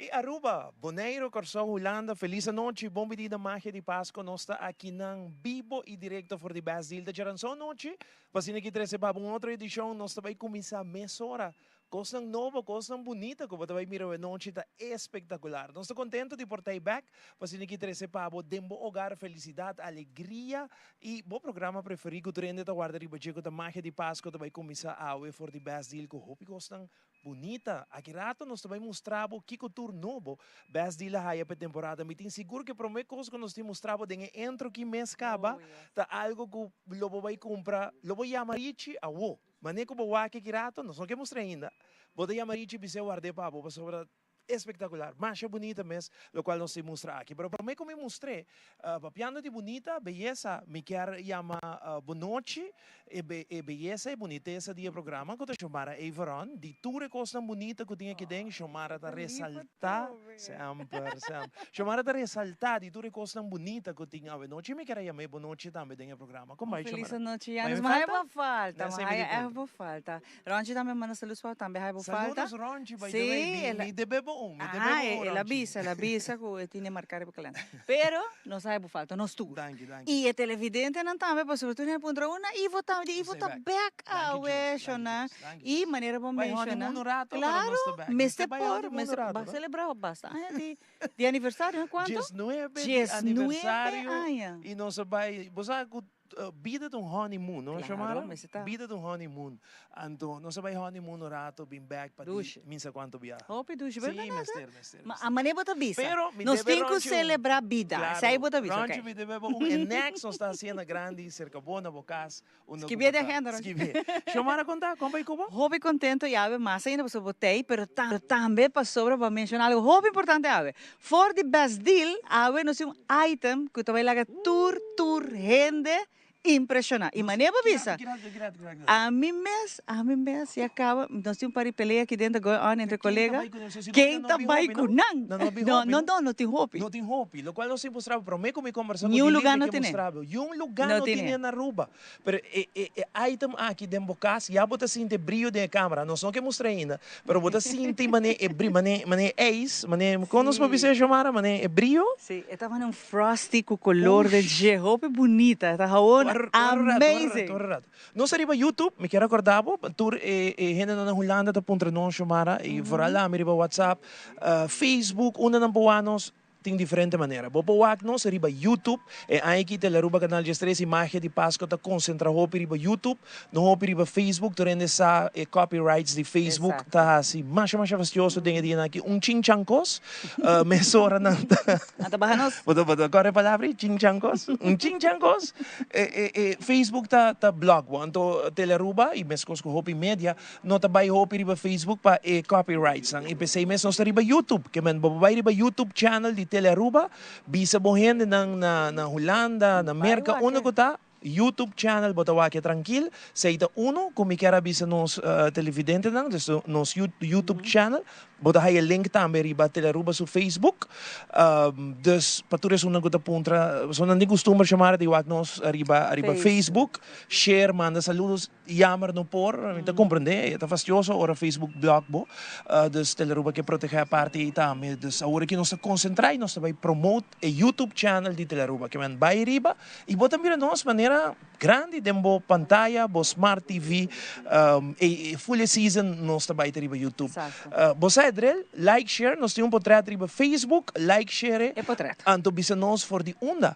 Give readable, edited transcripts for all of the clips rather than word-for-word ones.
Y Aruba, Boneiro, Corsou, Hulanda, feliz anochi, bon bini na Magia di Pasco, nos ta aki nan bibo y directo for di Best Deal ta djaranson anochi, pa asina ki trece pa bo un otro edicion, nos ta bay cuminsa mesora, cosnan nobo, cosnan bunita cu bo ta bay mira awe nochi ta espectacular, nos ta contento di por ta ey bek, pa asina ki trece pa bo den bo hogar felicidad, alegria y bo programa preferi cu tur hende ta warda riba dje cu ta Magia di Pasco ta bay cuminsa awe for di Best Deal cu hopi cosnan Bunita! Aki rato nos ta bai mustra bo kiko tur nobo Best Deal a haya pa e temporada. Mi tin sigur ku e promé kos ku nos tin mustra bo den e entro ki mes kaba ta algo ku lo bo bai kumpra. Lo bo yama Richie awo. Manera ku bo wak aki rato, nos no ke mustra ainda, bo ta yama Richie bis'é ward'é pa bo pasobra espektakular. Masha bunita mes lokual nos tin mustra aki. Pero promé ku mi mustr'é, papiando di bunita, beyesa, mi kier yama bonochi. E e beyesa y bunitesa di e programa cu ta Xiomara Everon, di tur e cosnan bunita cu tin aki den, Xiomara ta resalta, semper, semper, Xiomara ta resalta di tur e cosnan bunita cu tin awenochi. Mi kier a yam'é bonochi tambe den e programa. Con bai, Feliz Xiomara? anochi, Janus. Maya Ma haya falta? bo falta, Na ma semi di haya punto. echt bo falta. Ronchi tambe manda saludos pa bo, tambe haya bo falta. Saludos Ronchi, by the way, Sí, mi el a mi debe bo un, mi debe Aha, bo un, el a Ronchi. bisa, el a bisa cu e tin e marca riba kalender. Pero nos haya bo falta, nos tur. Danki, danki. I e televidentenan tambe, pasobra tur hende puntra, Una Ivo tambe, di Ivo ta bek awe, shona. I manera bo menshoná, klaro, mester por, mester por selebrá basta aña di di aniversario, no kuantu? 19 di aniversario aña. I nos a bai, bo sa ku bida ta un honeymoon, no Xiomara? Klaro, mester ta. Bida ta un honeymoon. Anto nos a bai honeymoon un rato, bin bek pa di minsa kuantu biaha. Hopi dushi, Sí, berdad? mester, mester, Ma mester. a manera bo ta bisa. Pero mi Nos debe tin ku Ronchi un. selebrá bida. Claro, Esei bo ta bisa, Ronchi ok. mi debe bo un. E next nos ta hasiendo grandi serka bo na bo kas unda ku Skibié bo den ta. agenda, Ronchi. Skibié. Xiomara konta, kon bai ku bo? Hopi kontento i awe mas ainda pasobra bo t'ei, pero tambe pasobra bo a menshoná algu hopi importante awe. For di Best Deal awe nos tin un item ku ta bai laga tur tur hende Impreshoná. I manera bo bisa, ami mes, ami mes ya kaba, nos tin un par di pelea aki den ta going on entre kolega, ken ta bai ku nan? No, no, no, no tin hopi. No tin hopi, lokual nos tin mustra bo, promé ku mi kombersá ku Niun Dilip lugá mi no ke tene. mustra bo, niun lugá No no tene. tene na Aruba. Pero e e e item aki den bo kas ya bo ta sinti e brio den e kamera, nos no ke mustra ainda, pero bo ta sinti manera e brio, manera manera e ijs, manera, kon nos por bisa e Xiomara, manera e brio? Sí, e ta manera un Frosty cu color den dje, hopi bunita, ta gewoon amazing. Ora rato. Nos ta riba YouTube, mi kier acorda bo, tur e hendenan na Hulanda ta puntra nos, Xiomara, y vooral ami riba WhatsApp, Facebook, unda nan por wak nos, tin diferente manera. Bo por wak nos riba YouTube, e aña aki Telearuba Canal 13 y Magia di Pasco ta concentra hopi riba YouTube, no hopi riba Facebook, tur hende sa e copyrights di Facebook ta haci masha masha fastioso den e dianan aki, un chinchan cos. Mesora nan ta. Nan ta baha nos. Bo ta bo ta kòrda e palabra ei? Chinchankos? Un chinchankos? E e e Facebook ta ta blòk bo. Anto Telearuba i meskos ku hopi media no ta bai hopi riba Facebook pa e copyrightsnan. I p'esei mes nos ta riba YouTube. Ke men bo por bai riba YouTube channel di Telearuba, bisa bo hendenan na na Hulanda, na Merka, unda ku ta, YouTube channel bo ta wak e trankil, esei ta uno ku mi kier a bisa nos televidentenan, dus nos YouTube channel, bo ta haya link tambe riba Telearuba su Facebook, dus pa tur esunnan ku ta puntra, pasobra nan tin kustumber Xiomara di wak nos riba riba Facebook, share, manda saludos, jammer no por, mi ta komprende, e ta fastioso ora Facebook block bo, dus Telearuba ke protegé e parti ei tambe, dus awor aki nos ta konsentrá i nos ta bai promote E YouTube channel di Telearuba ke men bai riba y bo ta mira nos manera grandi den bo pantaya, bo smart TV, e full e season nos ta bai ta riba YouTube. Bo sa e drill, like, share, nos tin un potret riba Facebook, like, share e potret. Anto bisa nos for di unda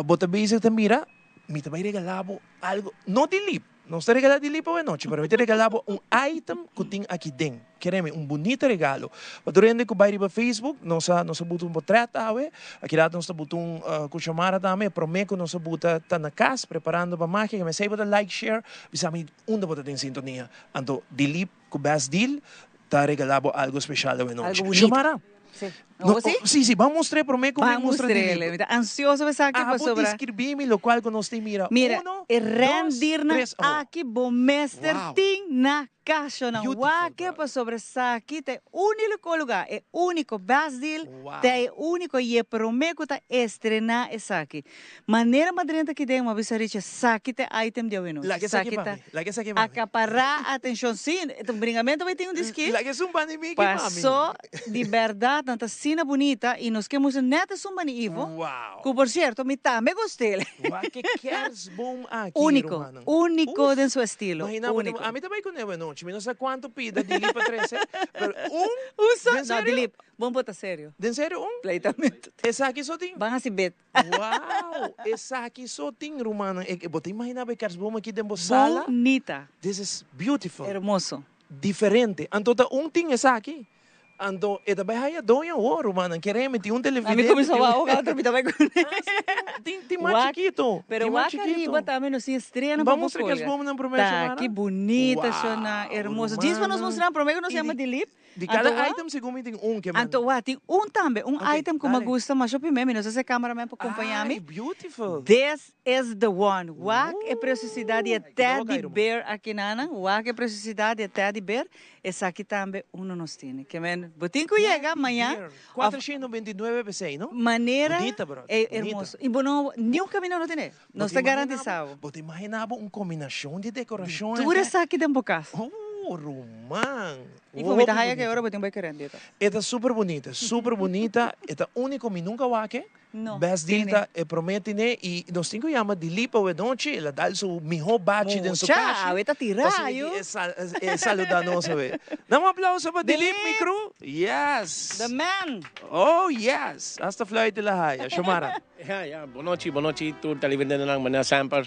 bo ta bezig ta mira, mi ta bai regala bo algo, no di lip. Nos ta regalá di lipa awenochi, pero mi ta regalá bo un item ku tin aki den. Kere mi, un bunita regalo. Pa tur hende ku bai riba Facebook, nos a nos a buta un potrèt awe. Aki rato nos ta buta un ku Xiomara tambe. E promé ku nos a buta ta na kas preparando pa magia. Ke mesei bo ta like, share, bisa mi unda bo ta den sintonia. Anto Dilip ku Best Deal ta regalá bo algo speshal awenochi. Algo bunita. Xiomara! Sí. No, No, sí? sí, sí, ban mustr'é promé ku mi Ban mustra di mustr'é, libro. Mi ta ansioso pa esaki Abo pasobra. deskribí mi lokual ku nos tin mira. Mira, Uno, e dos, rendirnan tres, awo. aki bo mester Wow. tin na. Cas shonan Beautiful, wak brother. pasobra esaki ta e unico lugar, e unico Best Deal ta e unico y e prome cu ta estrena esaki. Manera m'a drenta aki den m'a bisa Richie esaki ta e item di awenochi. Laga esaki Esaki pa ta mi, laga esaki pa mi. acapara atencion. Si, ta un bringamento bay tin un diski. Laga esun pa di mi ki pa mi. Paso di berdad nan ta asina bunita y nos ke mustra net esun bani Ivo, Wow. cu por cierto mi tambe gust'el. Wak e kerstboom aki, Unico, rumannan. unico Uf. den su estilo, Imagina bo, unico. ami ta bay cune awenochi, mi no sa cuanto pida Dilip a trece, pero un, Un so, den no serio? Dilip, bon por ta serio. Den serio un? Pleitamento. Esaki so tin? Ban haci bet. Wow! Esaki so tin, rumannan. E, bo ta imagina bo e kerstboom aki den bo sala? Bunita. This is beautiful. Hermoso. Diferente. Anto ta un tin esaki. Anto e ta bai haya doño awor, rumannan. Kereme, tin un A mi televidente, cuminsa tin un wak otro mi ta bai cune. Ah, si, tin, tin, tin mas Wak, chikito. pero Tin mas wak chikito. ariba tambe nos tin estrena pa Ban bo mustra colga. kerstboomnan prome, Ta, Xiomara. ki bunita, Shona, Wow, hermoso. Djis pa nos rumannan. mustra prome cu nos Y yama di, Dilip. di Anto cada wak. item segun mi tin un ke Anto manda. wak, tin un tambe, un Ok, item cu mi a dale. gusta masha prime, mi no sa si e cameraman por compaña Ay, mi. beautiful. This is the one. Wak e preciosidad di e Ooh, cuidado teddy cay, ruman. bear aki nanan. Wak e preciosidad di e teddy bear. Esaki tambe uno nos tene. Ke men, bo tin ku yega Teddy maña bear. of 499 p'esei, no? manera Bunita, brother. e Bunita. hermoso. I bo no, niun kaminda no tene. Bo Nos ta ta imaginá bo, garantisa bo. bo ta imaginá bo un kombinashon di dekorashon Tur akí? esaki den bo kas. Oh, ruman! I por mi ta Hopi haya ke bunita. ora bo tin bai keren di ta. E ta super bunita, super bunita. E ta úniko, mi nunka wak e. No, Best deal tene. ta e promé tene i nos tin ku yama Dilip awe nochi, el a dal su mihó bachi den su Mucha, kashi awe ta tira, pa asina yu. ki e sal e saluda nos awe. Dam un aplauso pa Dilip, mi Dilip! crew. Yes! The man! Oh yes! Hasta fluit el a haya. Shomara. Ya, ya. Bonochi, bonochi tur televidentenan manera semper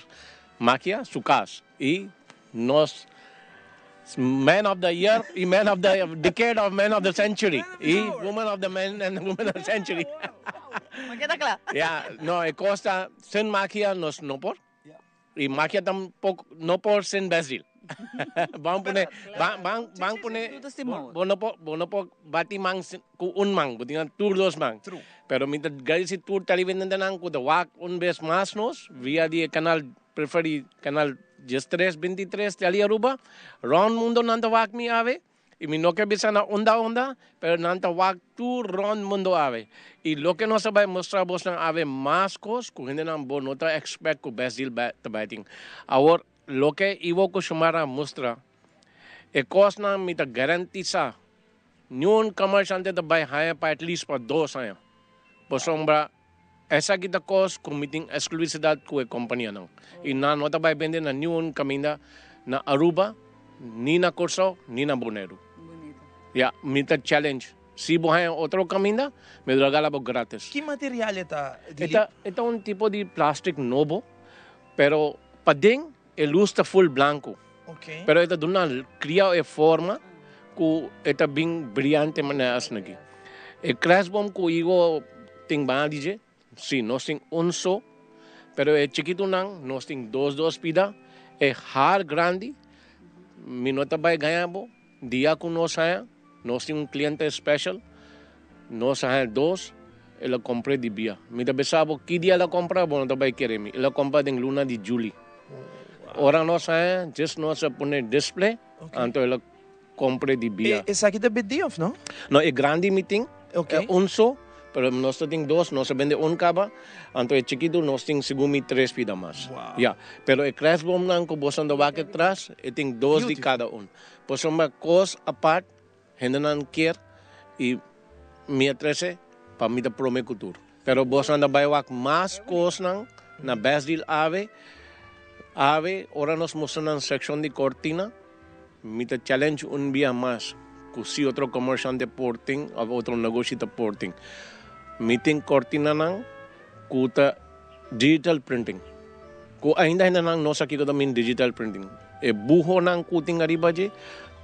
Makia su kas i nos Man of the year i man of the decade of man of the century i woman of the man and woman of the century. Ma keda kla. Ya, no e kos ta sin Makia nos no por i Makia tampoko no por sin Best Deal. Ban pone ban ban ban pone bo no por bo no por bati man ku un man bo tin tur dos man. Pero mi ta gradisi tur televidentenan ku ta wak un bes mas nos via di e kanal preferi kanal 13 23 Tele Aruba. Rond mundo nan ta wak mi awe i mi no ke bisa na unda unda pero nan ta wak tur rond mundo awe. I loke nos ta bai mustra bosnan awe mas kos ku hendenan bo no ta expect ku Best Deal ta bai tin. Awor Loke Ivo ku Xiomara a mustra, e kosnan mi ta garantisa niun komershante ta bai haña pa at least pa dos aña. Pasobra esaki ta kos ku mi tin esklusidat ku e kompanianan i nan no ta bai bende na niun kaminda na Aruba, ni na Kòrsou, ni na Boneiru. Ya, mi ta challenge. Si bo haña otro kaminda, mi ta regala bo gratis. Ki material e ta, Dilip? E ta un tipo di plastic nobo. Pero paden e luz ta full blanco. Pero e ta duna cria e forma cu e ta bin brillante manera asina aki. E kerstboom cu Igo tin banda di dje, si nos tin un so, pero e chikitonan nos tin dos dos pida. E haar grandi, mi no ta bay gaña bo, Dia cu nos haya, nos tin un cliente special, nos a haya dos, el a compre di bia. Mi ta bisa bo ki dia el a compra, bo no ta bay kere mi. El a compra den luna di juli. Ora nos haya, just nos a pone display, anto el a compre di bia. Esaki ta bedi of no? No, e grandi mi tin, e un so, pero nos ta tin dos, nos a bende un caba, anto e chikitu nos tin segun mi tres pida mas. Ya, pero e kerstboomnan cu boso anda wak atras, e tin dos di cada un. Pasobra kos apart hendenan kier i mi a trese pa mi ta prome ku tur. Pero bosonan ta bai wak mas kosnan na Best Deal Awe. Awe ora nos mustra nan sekshon di kortina mi ta challenge un bia mas ku si otro komershante por tin of otro negoshi ta por tin. Mi tin kortinanan ku ta digital printing. Ku ainda hendenan no sa kiko ta mean digital printing. E buhonan ku tin ariba dje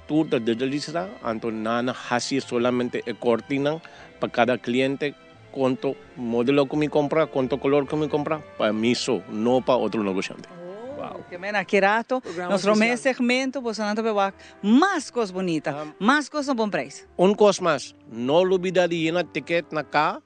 tur ta digitalisá, anto nan a hasi solamente e kortinan pa kada kliente konto modelo ku mi kompra, konto kolor ku mi kompra, pa mi so, no pa otro negoshante. Oh, ke men aki rato nos prome segmento bosonan ta por wak mas kos bunita, mas kos na bon prijs. Un kos mas, no lubida di yena tiket na ka,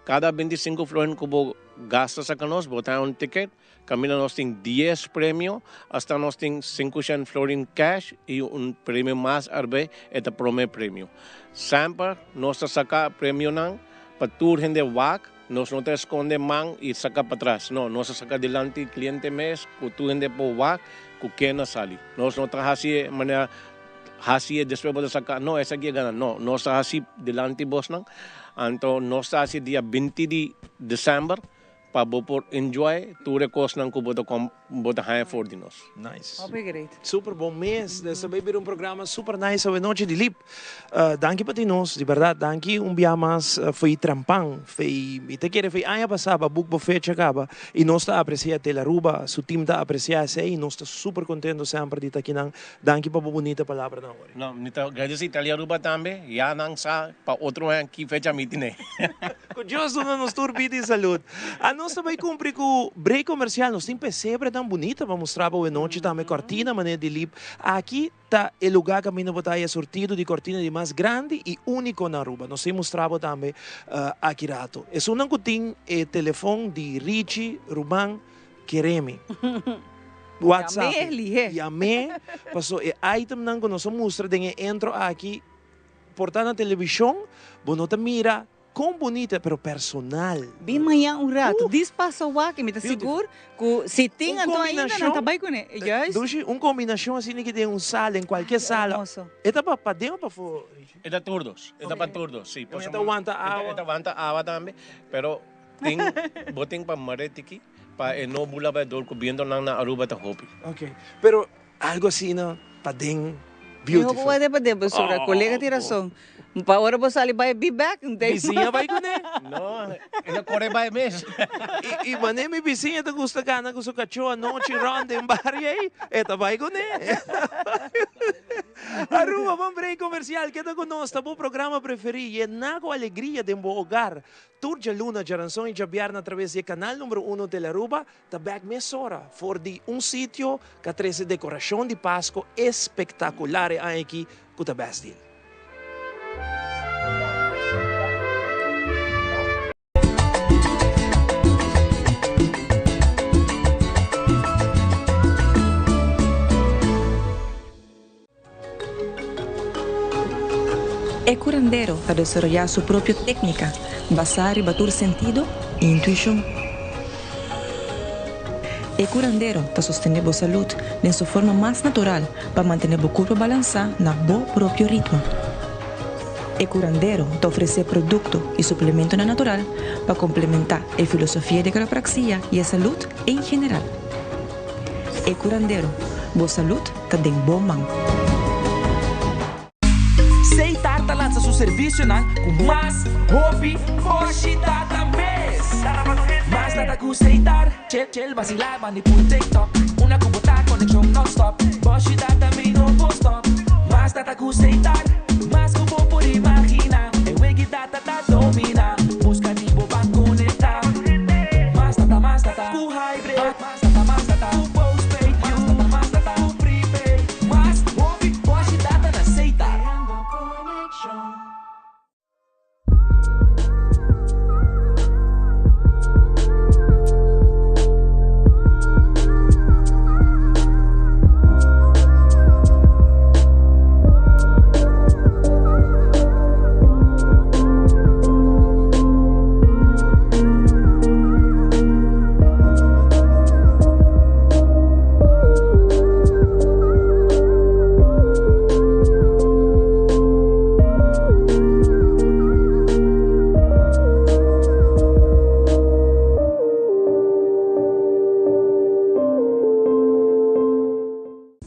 kada 25 florin ku bo gasta sa ka nos, bo ta haña un tiket. Kaminda nos tin dies premio, asta nos tin 500 florin cash i un premio mas arbei, e ta prome premio. Semper nos ta saka premionan pa tur hende wak, nos no ta eskonde man i saka patras, no, nos ta saka dilanti kliente mes ku tur hende por wak ku ken a sali. Nos no ta hasi e manera hasi e despues bo ta saka, no, esaki a gana, no, nos ta hasi dilanti bosnan, anto nos ta hasi dia 20 di december. Pa bo por enjoy tur e kosnan ku bo ta kom bo ta haña for di nos. Nice. Hopi great. Super bon mes. Des ta bay bira un programa super nice awe nochi Dilip. Danki pa tin nos, di berdad danki un bia mas fo'i trampan, fo'i mi ta kere fo'i aña pasa bo a boek bo fecha kaba y nos ta aprecia Telaruba su team ta aprecia esey y nos ta super contento semper di ta akinan. Danki pa bo bunita palabranan ori. No, mi ta gradeci Telaruba tambe, ya nan sa pa otro aña ki fecha mi tine. Cu Dios duna nos tur bida y salud. Anos ta bay cumpli cu break comercial. Nos tin pesebre tan bunita pa mustra bo awenochi tambe cortina manera di lip. Aki ta e lugar caminda bo ta haya surtido di cortina di mas grandi y unico na Aruba. Nos tin mustra bo tambe aki rato. Esunnan cu tin e telefon di Richie Ruman Keremi. WhatsApp. Yam'é lihé. Yam'é paso e itemnan cu nos a mustra den e intro aki por ta na televishon, bo no ta mira kon bunita, pero personal. Bin mañan un rato, dis pasa wak y mi ta sigur cu si tin anto ainda nan ta bay cune. Juist. Dushi, un combinacion asina ki den un sala, den cualkier sala. Hermoso. E ta pa paden o pafo, Richie? E ta tur dos. E ta pa tur dos, si. E ta wanta awa. E ta wanta awa tambe, pero tin, bo tin pa mare tiki pa e no bula bay dor cu bientonan na Aruba ta hopi. Ok, pero Algo asina paden beautiful. Miho bo wede paden basura. Colega tin razon. Pa ora bo sali bai be back. Bisiña bai cune? No, e ta core bai mes. Y mane mi bisiña ta gusta cana cu su cacho anochi rond den bario ey, e ta bai cune. Aruba, bon break comercial. Keda cu nos, ta bo programa preferi. Yena cu alegria den bo hogar. Tur djaluna, djaranson y djabièrnè a traves di e canal numero uno Telearuba. Ta bek mesora for di un sitio ka trese dekorashon di Pasko espektakular e aña aki ku ta Best Deal. E curandero ta desaroyá su propio técnica basá riba tur sentido i intuishon. E curandero ta sostené bo salud den su forma mas natural pa mantené bo curpa balansá na bo propio ritmo. E curandero ta ofresé producto i suplementonan natural pa complementá e filosofia di quiropraxia i e salud en general. E curandero, bo salud ta den bo man. Seitar ta lansa su servicionan cu mas hopi boshi data mes. Mas data cu Seitar, chill chill vacila bandi pul TikTok. Una cu bo ta conexion non stop, boshi data mi no por stop. Mas data cu Seitar, mas cu bo por imagina. E wegi data ta domina, busca di bo ban conecta. Mas data mas data cu hybrid.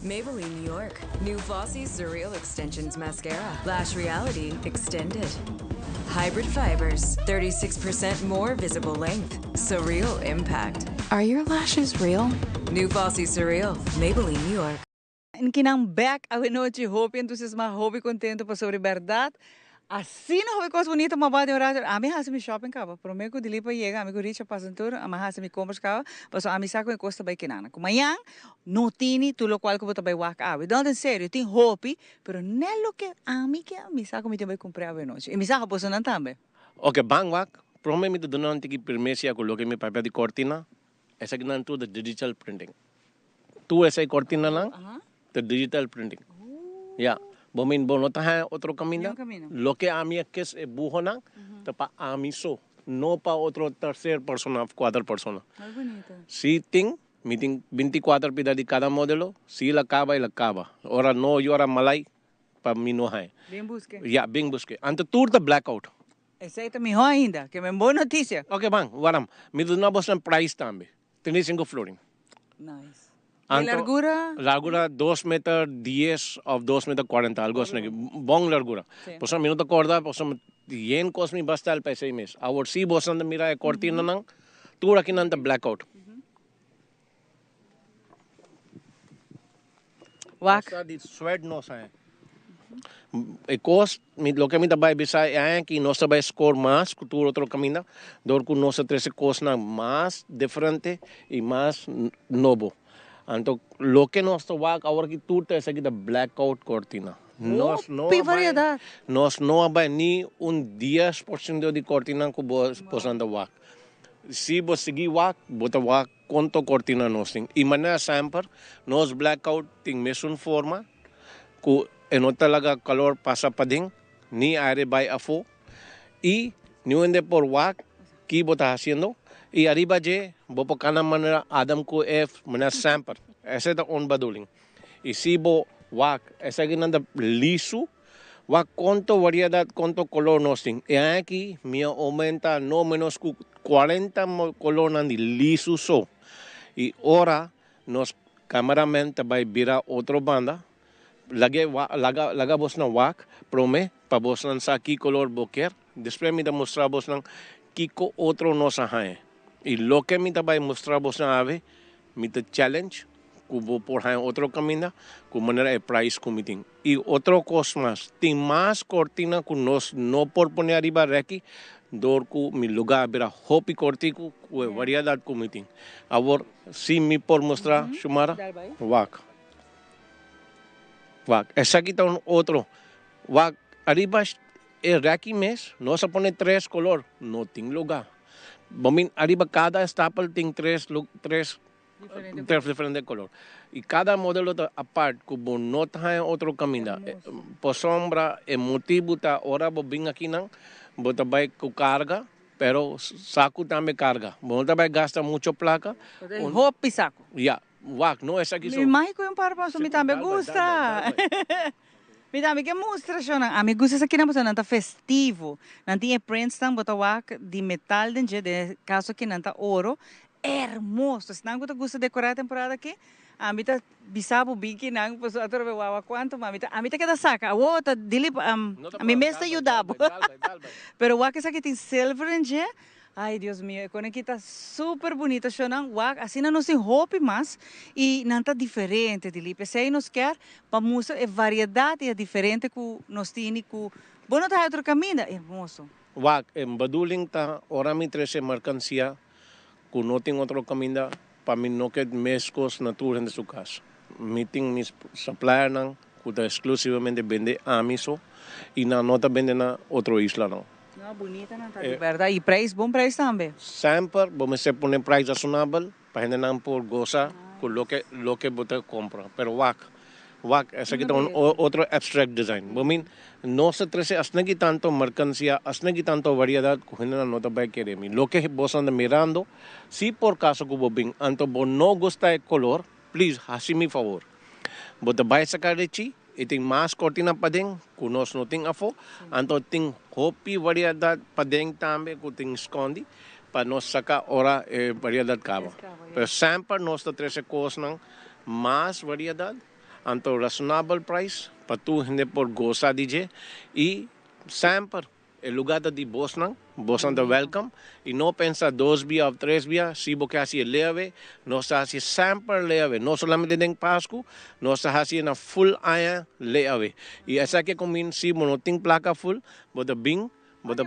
Maybelline New York, new Flossy Surreal Extensions Mascara, Lash Reality Extended. Hybrid fibers, 36% more visible length. Surreal impact. Are your lashes real? New Flossy Surreal, Maybelline New York. En kinan bek awenochi hopi entusiasma, hopi contento pasobra e berdad asina hopi cos bunito m'a bai den un rato. Ami a haci mi shopping caba, prome cu Dilip a yega ami cu Richard pasa un tur, ami a haci mi compras caba, pasobra ami sa cu e cos ta bai kinana. Cu mañan no tini tur locual cu bo ta bai wak awe. No, en serio, tin hopi, pero net loke ami ke, mi sa cu mi tin bai cumpra awenochi. Y mi sa cu bosonan tambe. Oke, ban wak, prome mi ta duna un tiki permisia cu loke mi papia di cortina. Esakinan tur ta digital printing. Tur esei cortinanan ta digital printing. Ya. Bo min bo no ta haña otro caminda. Loke ami a kies e buhonan ta pa ami so, no pa otro tercer persona of cuater persona. Si tin, mi tin 24 pida di cada modelo, si el a caba el a caba. Ora no yora malai pa mi no haña. Bin buske. Ya, bin buske. Anto tur ta blackout. Esei ta mihó ainda, ke men bon notisia. Ok ban, waram. Mi duna bosnan prijs tambe. 35 florin. Nice. E largura? Largura dos meter dies of dos meter cuarenta, algo asina. Bon largura. Pasobra mi no ta corda, pasobra yen cos mi bastel pa esei mes. Awor si bosnan ta mira e cortinanan, tur akinan ta blackout. Wak. Sa di suert nos aña. E kos, mi, loke mi ta bai bisa e aña aki, nos ta bai score mas ku tur otro kaminda, dor ku nos a trese kosnan mas diferente i mas nobo. Anto, loke nos ta wak awor aki tur ta esaki ta blackout kortina. Nos no Hopi a bai, variedat. nos no a bai ni un 10% di kortina ku bo boso ta wak. Si bo sigui wak, bo ta wak Konto kortina nos tin? I manera semper, nos blackout tin mesun forma ku e no ta laga kalor pasa paden ni aire bai afó i niun hende por wak ki bo ta hasiendo i ariba dje bo por kana manera Adam ku Eve manera semper. Esei ta un baduling. I si bo wak esakinan ta lisu. Wak konto variedat, konto kolor nos tin. E aña aki mi a oumenta no menos ku 40 kolornan di lisu so. I ora nos cameraman ta bai bira otro banda, lag'e laga laga bosnan wak prome pa bosnan sa ki kolor bo kier. Despues mi ta mustra bosnan kiko otro nos a haña. I loke mi ta bai mustra bosnan awe, mi ta challenge ku bo por haña otro kaminda ku manera e prijs ku mi tin. I otro kos mas, tin mas kortina ku nos no por pone ariba rèki dor ku mi lugá a bira hopi kortiku ku e variedat ku mi tin. Awor, si mi por mustra, Shumara, wak. Wak, esaki ta un otro. Wak, ariba e rèki mes nos a pone tres kolor, no tin lugá. Bo min ariba kada stapel tin tres tres Tres diferente color. Y cada modelo ta apart cu bo no ta haya otro caminda. Pasobra e motibu ta ora bo bin akinan bo ta bay cu carga pero sacu tambe carga. Bo no ta bay gasta mucho placa. Hopi sacu. Ya. Wak no esaki so. Mi magico un par pasobra mi tambe gusta. Mi tambe ke mustra shownan. Ami gusta esakinan pasobra nan ta festivo. Nan tin e printsnan bo ta wak di metal den dje, den e kaso aki nan ta oro. Hermoso! Esnan ku ta gusta dekorá e temporada aki, ami ta bisa bo bin kinan pasobra atrobe wawa kuantu ma ami ta ami ta keda saka. Awor ta dili ami mes ta yuda bo. Pero wak esaki tin silver den dje. Ay Dios mio e kone aki ta super bunita shownan wak asina nos tin hopi mas y nan ta diferente di li pesey nos kier pa mustra e variedad y e diferente cu nos tini cu bo no ta haya otro caminda hermoso. Wak e bedoeling ta ora mi trece mercancia cu no tin otro caminda pa mi no ked mescos na tur hende su cas. Mi tin mi suppliernan cu ta exclusivamente bende ami so y nan no ta bende na otro islanan. No, bunita nan ta di berdad y prijs, bon prijs tambe. Semper bo mester pone prijs rasonabel pa hendenan por gosa cu loke loke bo ta compra. Pero wak, wak esaki ta un otro abstract design. Bo min nos ta trece asina tanto mercancia, asina tanto variedad cu hendenan no ta bay kere mi. Loke boso anda mirando, si por caso cu bo bin anto bo no gusta e color, please haci mi favor. Bo ta bay saca rechi. E tin mas cortina paden cu nos no tin afo. Anto tin hopi variedad paden tambe cu tin scondi pa nos saca ora e variedad caba. Pero semper nos ta trece cosnan mas variedad, anto razonabel price pa tur hende por goza di dje y semper E lugar ta di bosnan, bosnan ta welcome y no pensa dos bia of tres bia, si bo ke haci e leve, nos ta haci semper leve, no solamente den Pascu, nos ta haci na full aña leve. Y esaki a cumin si bo no tin placa full, bo ta bin, bo ta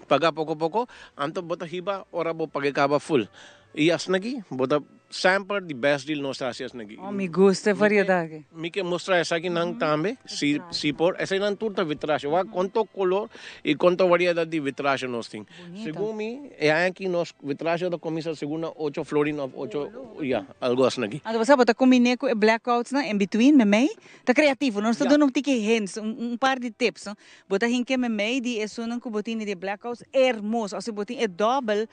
paga poco poco, anto bo ta hiba ora bo paga e caba full. Y asina aki bo ta. Semper di Best Deal nos ta hasi esaki. Oh, mi gusta e variedad aki. Mi ke mustra esakinan tambe, si si por. Esakinan tur ta vitrasje. Wak konto kolor i konto variedad di vitrasje nos tin. Segun mi, e aña aki nos vitrasje ta kuminsá segun na ocho florin òf ocho, ya, algo asin'aki. Anto bo sa bo ta kombiné ku e blackoutsnan in between, memei? Ta kreativo, nos ta duna un tiki hints, un par di tips, no? Bo ta hinke memei di esunnan ku bo tini di e blackouts hermoso. Òf si bo tin e dòbel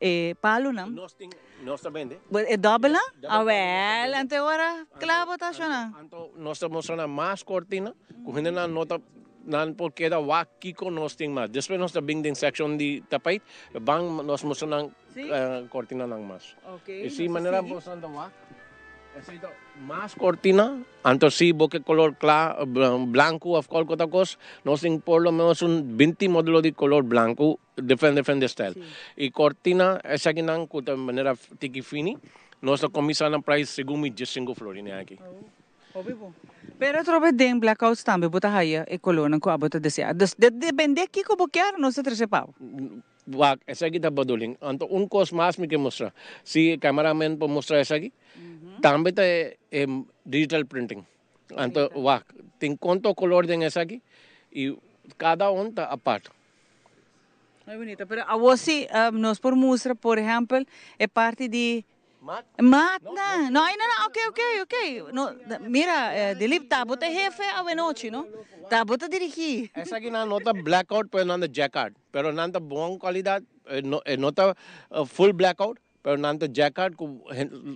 e palunan. Nos tin, nos ta bende. E dòbelnan? Awèl, anto e ora kla bo ta shona. Anto nos ta mustra nan mas kortina ku hendenan no ta, nan por keda wak kiko nos tin mas. Despues nos ta bin den sekshon di tapijt, ban nos mustra nan kortinanan mas. I si manera boso ta wak, esei ta mas kortina. Anto si bo ke kolor kla, blanku òf kualke otro kos, nos tin por lo menos un binti modelo di kolor blanku. Diferente diferente stijl. Y cortina esakinan cu ta manera tiki fini, nos ta cuminsa na prijs segun mi diescinco florin e aki. Hopi bon. Pero atrobe den blackouts tambe bo ta haya e colornan cu abo ta desea. Dus de depende kico bo kier nos ta trece pa bo. Wak, esaki ta bedoeling. Anto un cos mas mi ke mustra. Si e cameraman por mustra esaki, tambe ta e digital printing. Anto wak, tin cuanto color den esaki y cada un ta apart. Muy bonito. Pero awor si nos por mustra, por ehempel, e parti di Mat? Matnan. No, ay no, no, ok, ok, ok. No, mira, Dilip, ta bo ta hefe awenochi, no? Ta bo ta dirigi. Esakinan no ta blackout, pero nan ta jacquard. Pero nan ta bon calidad, e no ta full blackout, Pero nan ta jacquard cu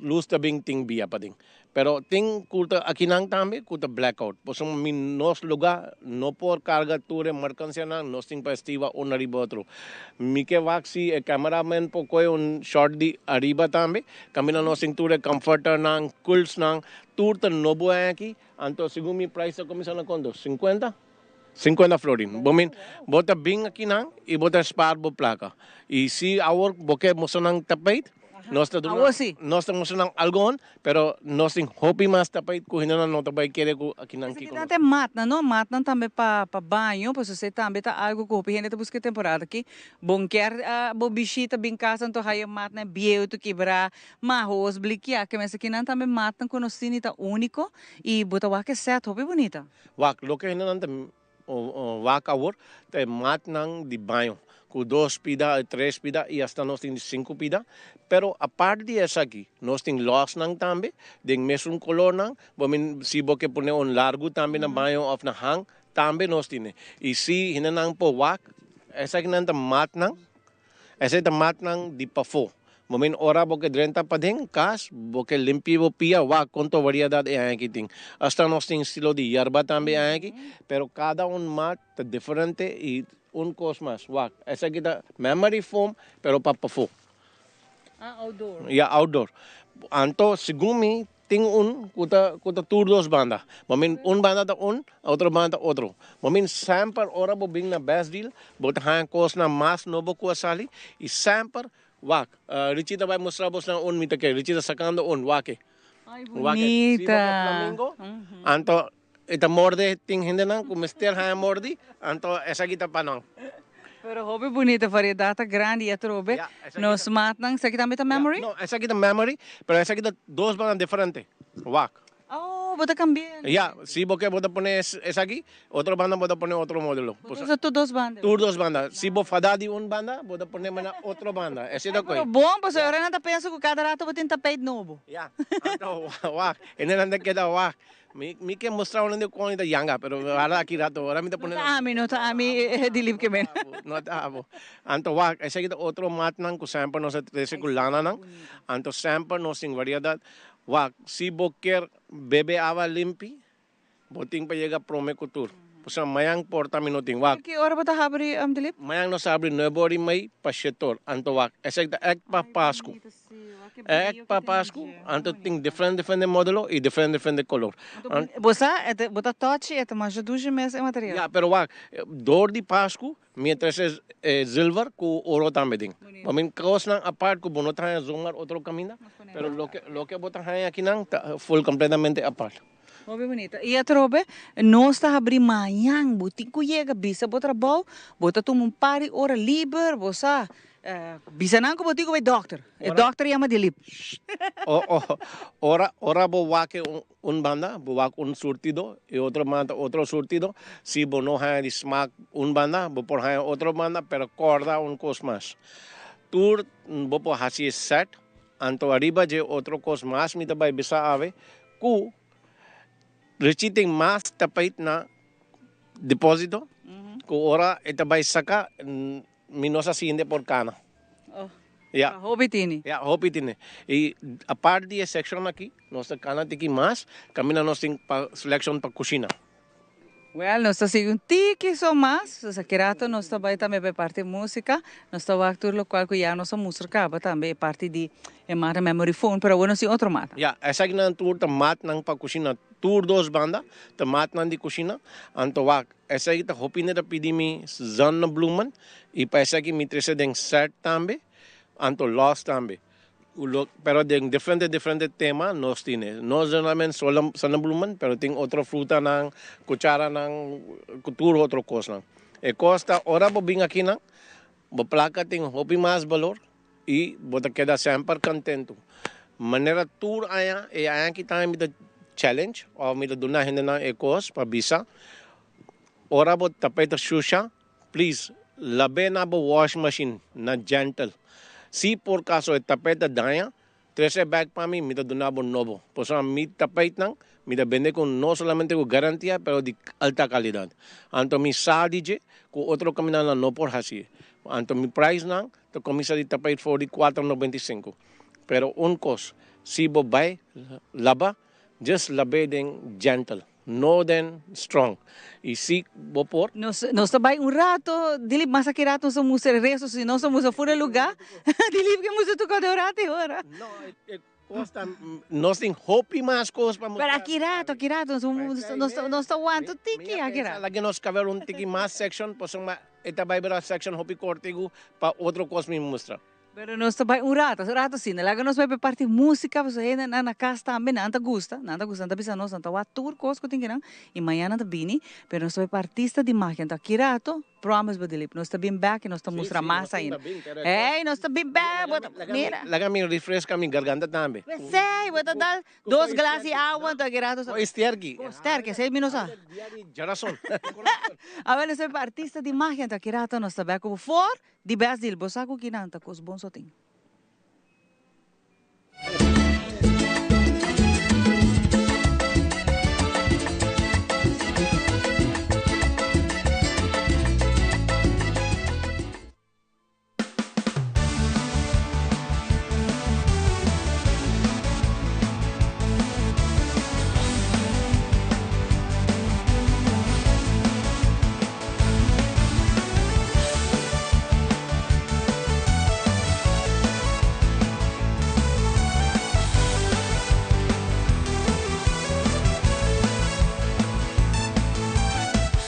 luz ta bin tin bia paden. Pero tin cu ta akinan tambe cu ta blackout. Pasobra mi nos luga no por carga tur e mercancianan, nos tin pa estiba un ariba otro. Mi ke wak si e cameraman por coge un shot di ariba tambe. Caminda nos tin tur e comforternan, quiltsnan, tur ta nobo aki. Anto segun mi price ta cuminsa na cuanto? Cincuenta? Cincuenta florin. Bo min, bo ta bin akinan y bo ta spaar bo placa. Y si awor bo ke mustra nan tapijt, nos ta duna, Awor si. nos ta mustra nan algon, pero nos tin hopi mas tapijt cu hendenan no ta bay kere cu akinan Esaki kiko ta nos. te matnan, no? Matnan tambe pa pa baño, pasobra esei tambe ta algo cu hopi hende ta busca e temporada aki. Bon kier bo bishita bin casa anto haya matnan bieu tu kibra, mahos, blikia, ke mes akinan tambe matnan cu nos tin y ta unico y bo ta wak e set hopi bunita. Wak, loke hendenan ta wak awor ta e matnan di baño, ku dos pida, tres pida i asta nos tin di sinku pida. Pero apart di esaki, nos tin lòsnan tambe den mesun kolornan. Bo min si bo ke pone un largu tambe na baño òf na hang, tambe nos tine. I si hendenan por wak, esakinan ta matnan. Esei ta matnan di pafó. Bo men ora bo ke drenta paden kas, bo ke limpi bo pia, wak konto variedat e aña aki tin. Asta nos tin estilo di yerba tambe e aña aki, pero kada un mat ta diferente i un kos mas, wak, esaki ta memory foam pero pa pafó. Ah, outdoor. Ya, outdoor. Anto, segun mi, Tin un ku ta ku ta tur dos banda. Bo min un banda ta un, otro banda ta otro. Bo min semper ora bo bin na Best Deal bo ta haña kosnan mas nobo ku a sali i semper wak. Richie ta bai mustra bosnan un mi ta kere. Richie ta sakando un, wak e. Ay Wak e. Si bo bunita. ke flamingo, anto E ta morde, tin hendenan ku mester haña mordi, anto esaki ta pa nan. Pero hopi bunita, variedat ta grandi atrobe. Ya, esaki Nos ta. matnan, esaki tambe ta Ya, memory? no, esaki ta memory, pero esaki ta dos banda diferente. Wak. Oh, bo ta cambi'e. Ya, si bo ke bo ta pone esaki, otro banda bo ta pone otro modelo. Bo ta usa tur dos banda. Tur dos banda. Si bo fada di un banda, bo ta pone manda otro banda. Esei ta Ay, pero koe. bon, pasobra ora nan ta pensa ku kada rato bo tin tapijt nobo. Ya, anto wak, hendenan ta keda wak. Mi mi ke mustra un hende kon i ta yanga, pero ara aki rato ora mi ta No pone ta ami, no ta ami Dilip ke men. No ta abo. Anto wak, esaki ta otro matnan ku semper nos a trese ku lananan. Anto semper nos tin variedat. Wak, si bo kier bebe awa limpi, bo tin pa yega prome ku tur. Pasobra mayan por ta mi no tin. Wak. Ki ora bo ta habri, Dilip? Mayan nos ta habri nuebe ora i mei pa shete or. Anto wak, esaki ta èk pa Pasku. Ek pa Pasku, anto tin diferente diferente modelo y diferente diferente color. Bo sa, bo ta touch y e ta masha dushi mes e material. Ya, pero wak, door di Pasku, mientras e zilver cu oro tambe tin. Pa mi cosnan apart cu bo no ta haya zomaar otro caminda, pero loke loke bo ta haya akinan ta full completamente apart. Hopi bunita. Y atrobe, nos ta habri mañan, bo tin cu yega bisa bo trabou, bo ta tuma un par di ora liber, bo sa. Bisa nan ku bo tin ku bai dòkter. E dòkter yama Dilip. Ora ora bo wak un banda, bo wak un surtido i otro banda otro surtido. Si bo no haña di smak un banda, bo por haña otro banda, pero kòrda un kos mas. Tur bo por hasi e sèt, anto ariba dje otro kos mas mi ta bai bisa awe ku Richie tin mas tapeit na deposito ku ora e ta bai saka. Mi no sa si hende por cana. Oh, ya. Hopi tini. Ya, hopi tini. Y apart di e seccion aki, nos ta cana tiki mas, caminda nos tin pa selection pa cushina. Well, nos ta sigui un tiki so mas, nos a ki rato nos ta bay tambe pa e parti musica, nos ta wak tur locual cu ya nos a mustra caba tambe e parti di e mata memory phone, pero awor nos tin otro mata. Ya, esakinan tur ta matnan pa cushina, tur dos banda ta matnan di cushina, anto wak, Esaki ta hopi hende ta pidi mi zonnebloemen y pa esaki mi trece den set tambe, anto los tambe. Pero den diferente diferente tema nos tine. No solamente zonnebloemen pero tin otro frutanan, cucharanan, cu tur otro cosnan. E cos ta ora bo bin akinan bo placa tin hopi mas balor y bo ta keda semper contento. Manera tur aña, e aña aki tambe mi ta challenge of mi ta duna hendenan e cos pa bisa, ora bo tapete shusha, please labe na bo wash machine na gentle. Si por caso e tapete daña, trece bek pa mi, mi ta duna bo nobo. Pasobra mi tapijtnan mi ta bende cu no solamente cu garantia pero di alta calidad. Anto mi sa di dje cu otro camindanan no por haci. Anto mi prijsnan ta cuminsa di tapijt for di cuatro 95. Pero un cos, si bo bay laba, just lab'é den gentle, no den strong. Y si bo por. Nos nos ta bay un rato, Dilip, mas aki rato nos ta mustra e resto, si nos ta mustra fuera lugar, Dilip ke mustra tur cos den un rato y ora. No, e cos ta, nos tin hopi mas cos pa mustra. Pero aki rato, aki rato nos ta nos ta wanta un tiki aki rato. Mi a pensa laga nos caber un tiki mas section, pasobra e ta bay bira section hopi cortigo pa otro cos mi mustra. Pero nos ta bai un rato, un rato asina. Laga nos bai pa e parti musica, pasobra hende nan na cas tambe, nan ta gusta, nan ta gusta, nan ta bisa nos, nan ta wak tur cos cu tin kinan, y mañana nan ta bini, pero nos ta bai pa artista di magia. Anto aki rato, promise bo Dilip, nos ta bin bek y nos ta mustra mas ainda. Ey, nos ta bin bek, bo ta, mira. Laga mi refresca mi garganta tambe. Pesey, bo ta dal dos glas di awa, anto aki rato. Con sterki. Con sterki, esey mi no sa. Djarason. Awel nos ta bai pa artista di magia, anto aki rato nos ta bek cu bo for. Di bes dil, bo sa ku kinan ta kos bon so tin.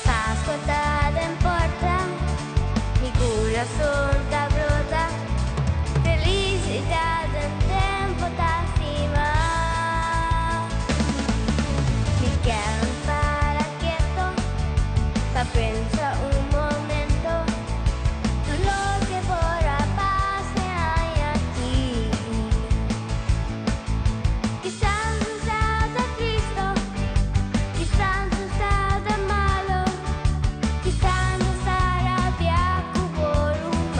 Pascua ta den porta, mi curason ta brota, felicidad den tempo ta stima. Mi ken para keto pa pensa un momento tur loke por a pasa e aña aki. Kisas un sa ta tristo, kisas un sa ta malo, kisas un sa rabia ku bo ruman.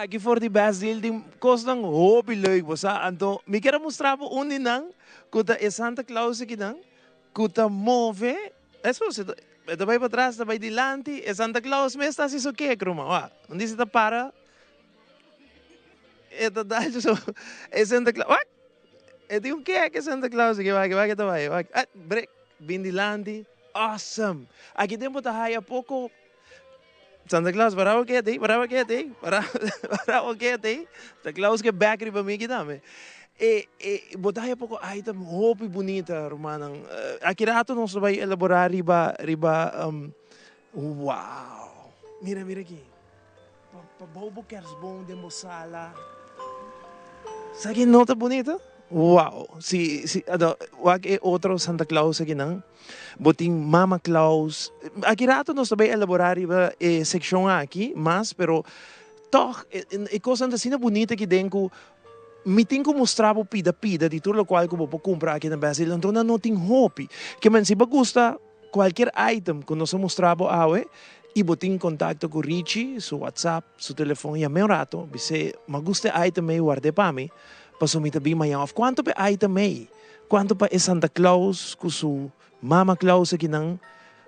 Aki for di Best Deal tin kosnan hopi leuk bo sa. Anto mi kier a mustra bo un di nan ku ta e Santa Claus akinan ku ta move. Eso si e ta bai patras e ta bai dilanti e Santa Claus mes ta hasi su kek ruman wak. Un di si ta para e ta dal su e Santa Claus wak e tin un kek e Santa Claus aki wak wak e ta bai wak brek bin dilanti awesome. Aki den bo ta haya poko. Santa Claus, para bo kete, para bo kete, para, para bo kete. Santa Claus ke bek riba mi aki tambe. E, e, bo ta haya poko item hopi bunita, rumannan. Aki rato nos lo bai elabora riba, riba, wow. Mira, mira aki. Pa, pa bou bo kerstboom den bo sala. Sa ki no ta bunita? Wow. Si, si, ado, wak e otro Santa Claus akinan. Bo tin Mama Claus. Aki rato nos ta bay elabora riba e seccion aki mas, pero toch e cosnan ta asina bunita aki den cu mi tin cu mustra bo pida pida di tur locual cu bo por cumpra aki na Best Deal. Anto nan no tin hopi. Ke men si bo gusta cualkier item cu nos a mustra bo awe y bo tin contacto cu Richie, su WhatsApp, su telefon, yam'e un rato, bis'e, m'a gusta e item ey, ward'e pa mi, pasobra mi ta bin mañan. Of cuanto p'e item ey? Cuanto pa e Santa Claus cu su Mama Claus akinan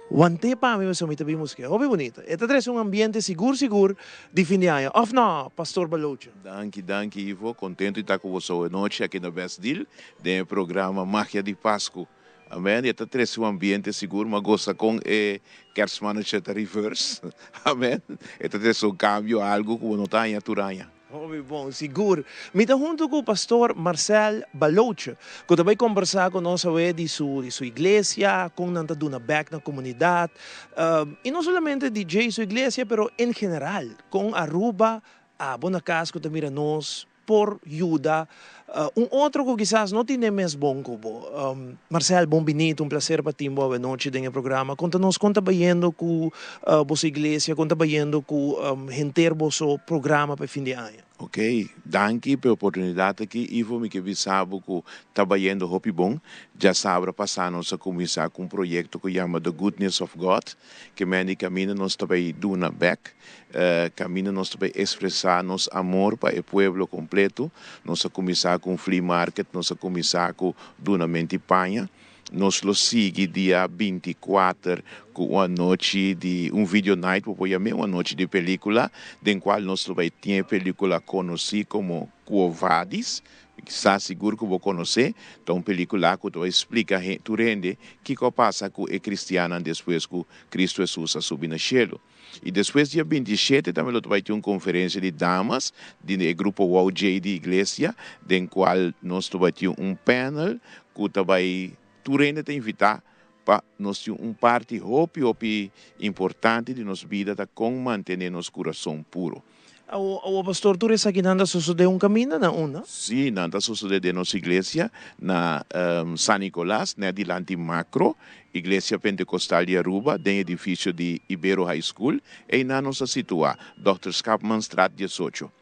want'é pa mi pasobra mi ta bin busk'é. Hopi bunita. E ta trece un ambiente sigur sigur di fin di aña. Of no, Pastor Baloche? Danki, danki Ivo. Contento di ta cu boso awe nochi aki na Best Deal den e programa Magia di Pascu. Amen. E ta trece un ambiente sigur. M'a gosta con e kerstmannetje ta reverse. Amen. E ta trece un cambio, algo cu bo no ta haña tur aña. Hopi bon, sigur. Mi ta hunto ku Pastor Marcel Baloche, ku ta bai kombersá ku nos awe di su di su iglesia, kon nan ta duna bèk na komunidat, i no solamente di dje i su iglesia, pero en general, kon Aruba, abo na kas ku ta mira nos, por yuda un otro ku kisas no tin den mes bon ku bo. Marcel, bon bini, ta un plaser pa tin bo awe nochi den e programa. Konta nos kon ta bayendo ku boso iglesia, kon ta bayendo ku henter boso programa pa e fin di aña. Ok, danki pa e oportunidat aki Ivo, mi ke bisa bo ku ta bayendo hopi bon. Djasabra pasá nos a kuminsá ku un proyekto ku yama The Goodness of God, ke men di kaminda nos ta bai duna bèk, kaminda nos ta bai ekspresá nos amor pa e pueblo kompleto. Nos a kuminsá ku un flea market, nos a kuminsá ku dunamenti paña. Nos lo sigui dia 24 ku un anochi di un video night, bo por yam'é un anochi di pelíkula, den kual nos lo bai tin e pelíkula konosí komo Quo Vadis. Mi sa sigur ku bo konosé. Ta un pelíkula ku ta bai splika tur hende kiko a pasa ku e kristiannan despues ku Kristu Hesus a subi na shelu. I despues dia 27 tambe lo ta bai tin un konferensia di damas di e grupo Wow J di iglesia, den kual nos lo bai tin un panel ku ta bai tur hende ta invitá pa nos tin un parti hopi hopi importante di nos bida ta kon mantené nos kurason puro. Awor, pastor, tur esakinan ta sosodé un kaminda na unda? Sí, nan ta sosodé den nos iglesia na San Nicolas, nèt dilanti Macro, Iglesia Pentecostal di Aruba, den edifisio di Ibero High School. Einan nos ta situá, Dòkter Schaapmanstraat 18.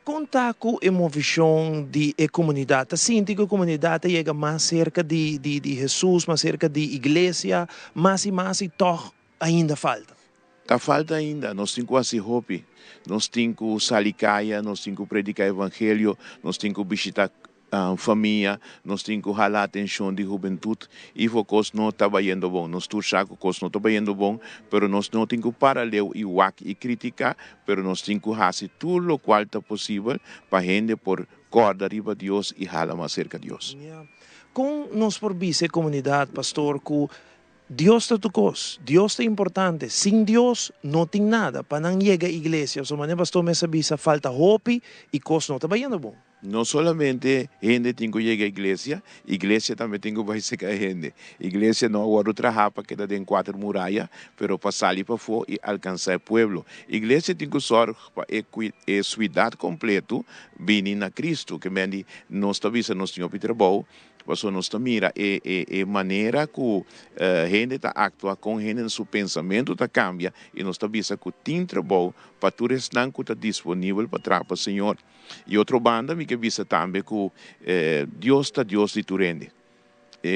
Kon ta ku e movishon di e komunidat? Ta sinti ku e komunidat ta yega mas serka di di Hesus, mas serka di iglesia, mas i mas i tòg ainda falta? Ta falta ainda, nos tin ku hasi hopi. Nos tin ku sali kaya, nos tin ku prediká evangelio, nos tin ku bishitá famia, nos tin ku hala atenshon di hubentut. Ifo kos no ta bayendo bon, nos tur sa ku kos no ta bayendo bon, pero nos no tin ku para leu i wak i kritiká, pero nos tin ku hasi tur lokual ta posibel pa hende por kòrda riba Dios i hala mas serka Dios. Kon nos por bisa e komunidat, pastor, ku Dios ta tur kos, Dios ta importante, sin Dios no tin nada, pa nan yega iglesia, so manera pastor mes a bisa falta hopi y kos no ta bayendo bon. No solamente hende tin ku yega iglesia, iglesia tambe tin ku bai seka hende. Iglesia no a wòrdu trahá pa keda den kuater muraya, pero pa sali pafó i alkansá e pueblo. Iglesia tin ku sòrg pa e e suidat kompletu bini na Kristu. Ke men di nos ta bisa nos tin hopi trabou Pasobra nos ta mira e e e manera ku hende ta aktua, kon hende su pensamentu ta kambia, i nos ta bisa ku tin trabou pa tur esnan ku ta disponibel pa traha pa Señor. I otro banda mi ke bisa tambe ku Dios ta Dios di tur hende.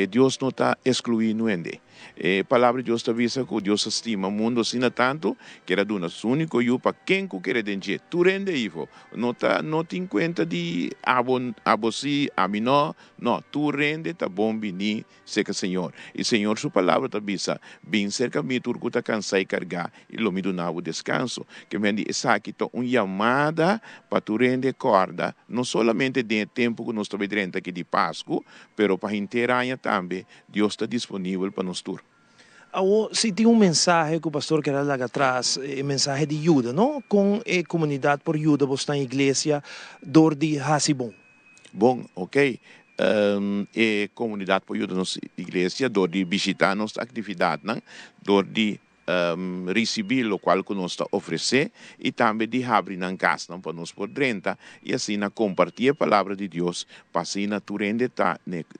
Dios no ta eskluí nu hende. E Palabra di Dios ta bisa ku Dios a stima mundu asina tantu ku el a duna su úniko Yu pa ken ku kere den dje, tur hende Ivo. No ta no tin kuenta di abo abo si, ami no. No, tur hende ta bon bini serka Señor. I Señor su Palabra ta bisa, Bin serka mi tur ku ta kansá i kargá, i lo mi duna bo deskanso. Ke men di esaki ta un yamada pa tur hende kòrda, no solamente den e tempu ku nos ta bai drenta aki di Pasku, pero pa henter aña tambe, Dios ta disponibel pa nos tur. Awor, si tin un mensahe ku pastor kier a laga atras, e mensahe di yuda, no? Kon e komunidat por yuda bosnan iglesia dor di hasi bon? Bon, ok. E komunidat por yuda nos iglesia dor di bishitá nos aktividatnan, dor di risibí lokual ku nos ta ofresé i tambe di habri nan kasnan pa nos por drenta i asina kompartí e palabra di Dios pa asina tur hende ta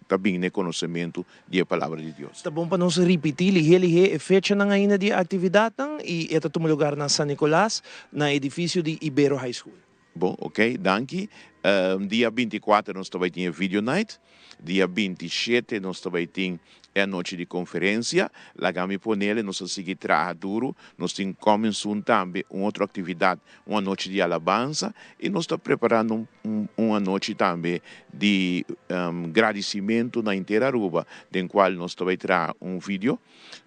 ta bin na e konosementu di e palabra di Dios. Ta bon pa nos ripití lihé lihé e fechanan ainda di e aktividatnan i e ta tuma lugar na San Nicolas na edifisio di Ibero High School. Bon, ok, danki. Dia 24 nos ta bai tin e video night. Dia 27 nos ta bai tin e anochi di konferensia. Laga mi ponele, nos a sigui traha duru. Nos tin coming soon tambe un otro aktividat, un anochi di alabansa. I nos ta preparando un un anochi tambe di gradisimentu na henter Aruba, den kual nos ta bai traha un video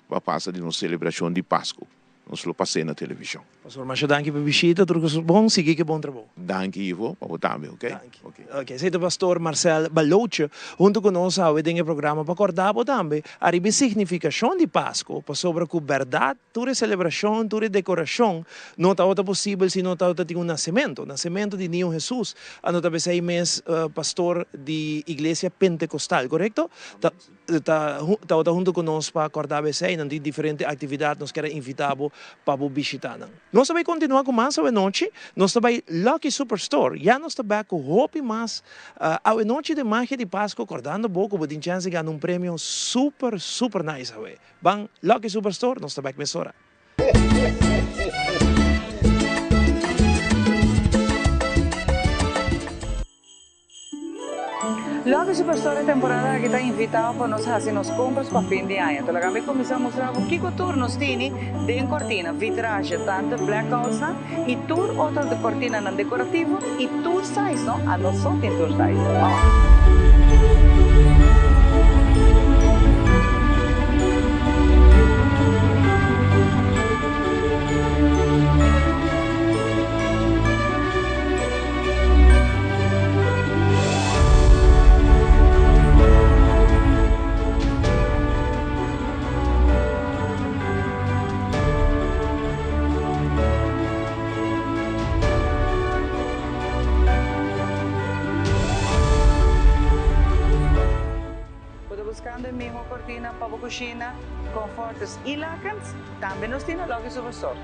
pa pasa di nos selebrashon di Pasku. Nos lo pas'é na televishon. Pastor masha danki pa e bishita, tur kos bon, sigui ku e bon trabou. Danki Ivo, pa bo tambe, ok? Danki. Ok, esei ta Pastor Marcel Baloche huntu ku nos awe den e programa pa kòrda bo tambe ariba e signifikashon di Pasko, pasobra ku bèrdat tur e selebrashon, tur e dekorashon no tabata posibel si no tabata tin un nasementu, nasementu di Niño Hesus. Anto ta p'esei mes pastor di Iglesia Pentekostal, korekto? Ta. Ta tabata hunto ku nos pa kòrda bo esei. Nan tin diferente aktividat, nos kier a invitá bo pa bo bishitá nan. Nos ta bai kontinuá ku mas awenochi. Nos ta bai Lucky Superstore. Ya nos ta bèk ku hopi mas awenochi den Magia di Pasko kòrdando bo ku bo tin chèns di gana un premio super super nice awe. Ban Lucky Superstore, nos ta bèk mesora. Loke su pastor e temporada aki ta invitao pa nos haci nos compras pa fin di aña. To laga mi cuminsa mustra bo kico tur nos tini den cortina, vitraje, tanto blackoutsnan y tur otro cortinanan decorativo y tur size no, a nos so tin tur size. Vamos. Bo ta buscando e miho cortina pa bo cushina, confortes y lakens? Tambe nos tin na Lucky Superstore.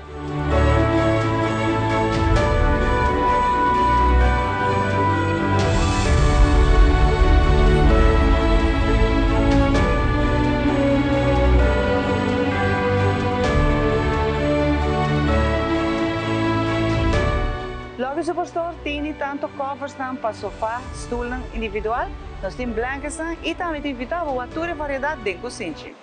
Lucky Superstore tini tanto coversnan pa sofa, stoelnan individual, nos tin blanketsnan y tambe ta invita bo wak tur e variedad den cusinchi.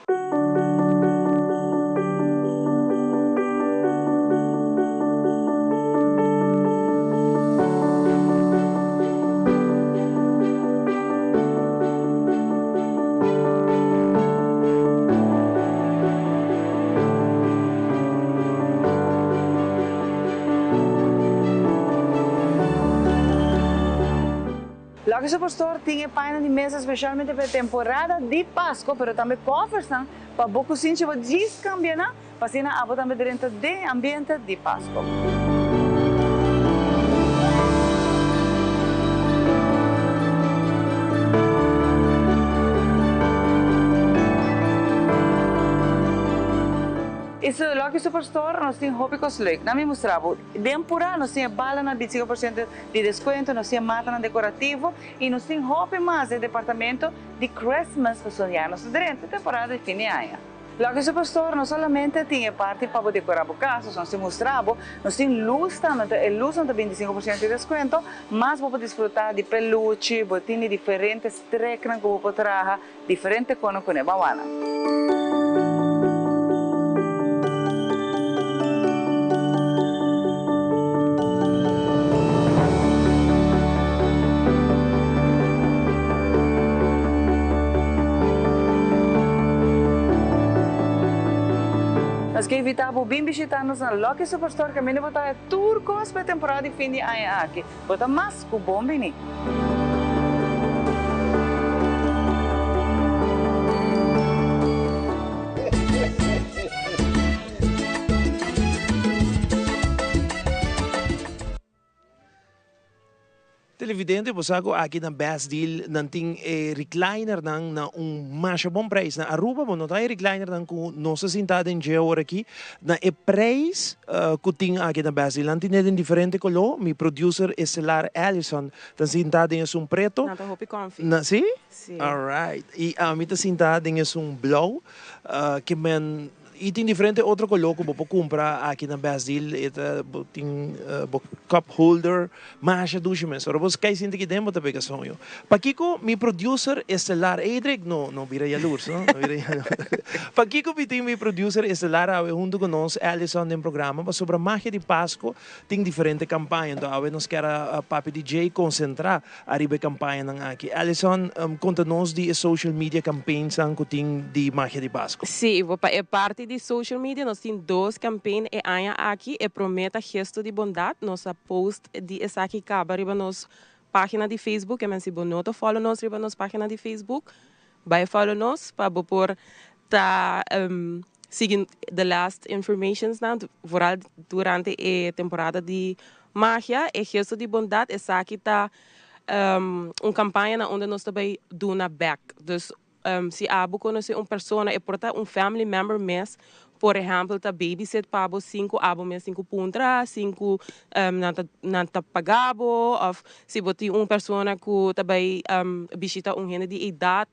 Loke su pastor tin e pañanan di mesa specialmente pa e temporada di Pasco, pero tambe koffersnan pa bo kusinchi bo djis kambia nan pa asina abo tambe drenta den e ambiente di Pasco. I su Lucky Superstore nos tin hopi kos leuk. Nan mi mustra bo. Den pura nos tin e balanan 25% di descuento, nos tin e matanan decorativo y nos tin hopi mas den departamento di Christmas pasobra ya nos ta drenta temporada di fin di aña. Lucky Superstore no solamente tin e parti pa bo decora bo cas, nos tin mustra bo, nos tin luz tambe, enton e luznan ta 25% di descuento, mas bo por disfruta di peluche, bo tin di diferente streknan cu bo por traha, diferente cono cune. Ban wak nan. Nos ke invitá bo bin bishitá nos na Lucky Superstore kaminda bo ta haña tur kos pa e temporada di fin di aña aki. Bo ta mas ku bon bini! Televidente, bo sa ku aki na Best Deal nan tin e reclinernan na un masha bon prijs. Na Aruba bo no ta e reclinernan ku nos a sinta den dje awor aki na e prijs ku tin aki na Best Deal. Nan tine den diferente koló. Mi producer estelar Allison ta sinta den esun preto. Nan ta hopi comfy. Na, si? Si. Alright. I ami ta sinta den esun blou ke men. I tin diferente otro koló ku bo por kumpra aki na Best Deal. E ta bo tin bo cup holder masha dushi mes. Ora bo kai sinti aki den bo ta pega soño. Pakiko mi producer estelar Edric, no no bira yalurs no, no bira yalurs. Pakiko mi tin mi producer estelar awe huntu ku nos Allison den programa pasobra Magia di Pasco tin diferente kampaña. Enton awe nos kier a papia di djei konsentrá Ariba e campañanan aki. Alison, conta nos di e social media campaignsnan cu tin di Magia di Pasco. Sí, pa e parti di social media nos tin dos campaign e aña aki. E prome ta Gesto di Bondad. Nos a post di esaki caba riba nos pagina di Facebook. E men si bo no ta follow nos riba nos pagina di Facebook, bai follow nos pa bo por ta sigui the last informationsnan, vooral durante e temporada di Magia, e gesto di bondad, esaki ta un campaña na unda nos ta bay duna bek. Dus si abo conoce un persona, e por ta un family member mes, por ehempel ta babysit pa bo sin cu abo mes tin cu puntra, sin cu nan ta nan ta paga bo, of si bo tin un persona cu ta bay bishita un hende di edad,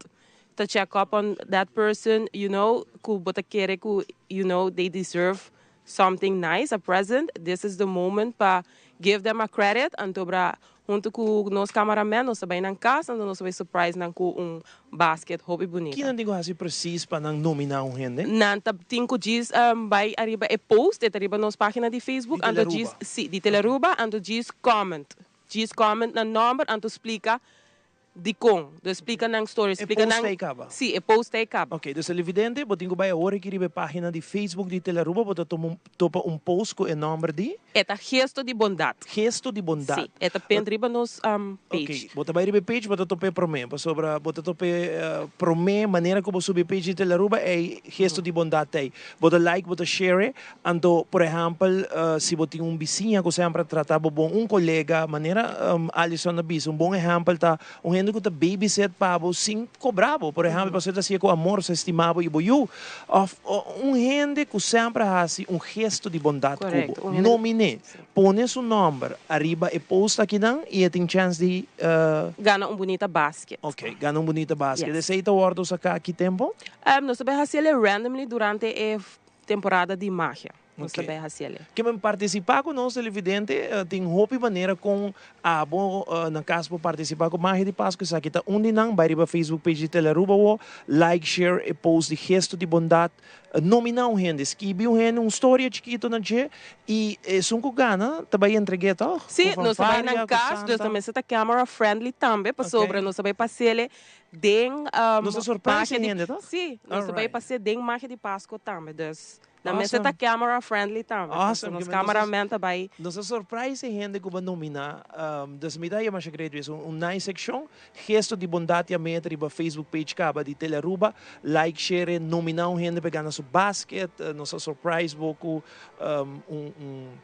ta check up on that person, you know, cu bo ta kere cu you know they deserve Something nice, a present, this is the moment pa give them a credit, anto bra hunto cu nos cameraman nos ta bay nan cas anto nos ta bay surprise nan cu un basket hopi bunita. Ki nan tin cu haci precies pa nan nomina un hende? Nan ta tin cu djis bay ariba e post, e ta riba nos pagina di Facebook, Di anto djis, Telearuba? si, di Telearuba, anto djis comment, djis comment nan nomber anto splica Dikon? Dus splika nan story, E splika post nan. ta ei kaba? Sí, e post ta ei kaba. Ok, dus televidente, bo tin ku bai awor aki riba e página di Facebook di Telearuba, bo ta tuma un topa un post ku e nòmber di. E ta Gesto di Bondat. Gesto di Bondat. Sí, e ta pent riba nos page. Ok, bo ta bai riba e page, bo ta topa e promé, pasobra bo ta topa e promé manera ku bo subi e page di Telearuba, ei Gesto di Bondat ta ei. Bo ta like, bo ta share e, Anto, por ehèmpel, si bo tin un bisiña ku semper a trata bo bon, un kolega, manera Alison a bisa, un bon ehèmpel ta un hende ku ta babysit pa bo sin kobra bo. Por ehèmpel, pasobra e ta hasié ku amor, sa estimá bo i bo yu. Òf un hende ku semper a hasi un gesto di bondat ku bo. Nomin'é. Pone su nòmber ariba e post akinan i e tin chèns di. Gana un bunita basket. Ok, gana un bunita basket. Esei ta wòrdu saká ki tempu? Nos ta bai hasiel randomly durante e Temporada di magia nos ta bay haci el'e. Ke men participa cu nos televidente tin hopi manera con abo na cas por participa cu Magia di Pascu esaki ta un di nan bay riba Facebook page di Telearuba awo like share e post di gesto di bondad nomina un hende skibi un hende un storia chikito na dje y esun cu gana ta bay entregue toch? Si Cu nos ta bay fanfaria nan cu cas dus santa. ta mester ta camera friendly tambe pasobra nos ta bay paci el'e Den Nos ta sorpresa magia di hende, toch? Sí, nos ta bai Alright. pas'é den magia di Pasco tambe. Dus nan mester Awesome. ta camera friendly tambe. Pasobra Awesome. nos Ke men nos cameraman ta bai. Nos ta sorpresa hende ku bo nominá. Dus mi ta yama Shagredo es un nice sekshon. Gesto di bondat ya meta riba Facebook page kaba di Telearuba. Like, share, nominá un hende pa e gana su basket. Nos ta surprise bo ku un un.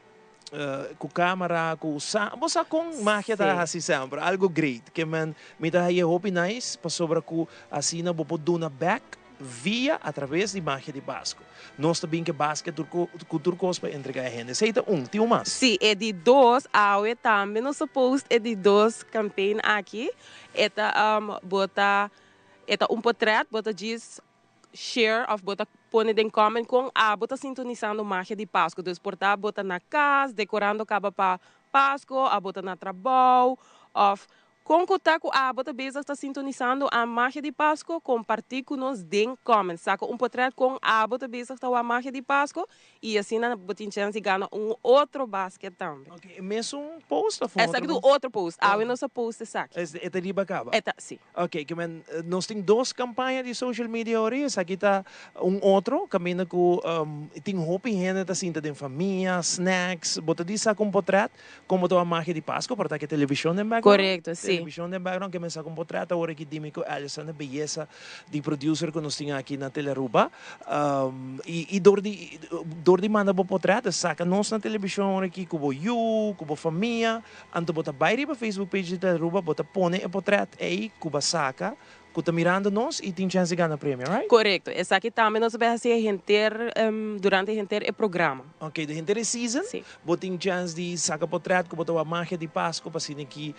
Cu camara, cu sa, bo sa con magia ta haci semper, algo great. Ke men, mi ta haye hopi nice pasobra cu asina bo por duna back via a traves di magia di Pasco. Nos ta bin ke basket tur cu tur cos pa entrega e hende. Esey ta un, tin un mas? Si, e di dos, awe tambe nos a post e di dos campaign aki. E ta bo ta, e ta un potret, bo ta djis share of bo ta pone den comment con abo ta sintonisando Magia di Pasco. Dus por ta bo ta na cas decorando caba pa Pasco, abo ta na trabao of Kon ku ta ku abo ta bezig ta sintonisando a Magia di Pasco? Kompartí ku nos den comments. Saka un potret kon abo ta bezig ta wak Magia di Pasco i asina bo tin chèns di gana un otro basket tambe. Ok, e mesun post of un otro Esaki ta un otro post. Awe nos a post esaki. E ta riba kaba? E ta, si. Ok, ke men nos tin dos kampaña di social media ori, esaki ta un otro kaminda ku tin hopi hende ta sinta den famia, snacks, bo ta di saka un potret Como ta magia di Pasco, por ta ke television den background. Correcto, si. Television den background, ke men sa con portret awor aki dimi cu Allison, e beyesa di producer cu nos tin aki na Telearuba. Y y door di door di manda bo portret, saca nos na television awor aki cu bo yu, cu bo famia, anto bo ta bay riba Facebook page di Telearuba, bo ta pone e portret ey cu bo a saca, Cu ta mirando nos y tin chance di gana premio, right? Corecto. Esaki tambe nos a bay haci henter, durante henter e programa. Ok, de henter e season, Si. bo tin chance di saca potret cu bo ta wak magia di Pasco pa asina ki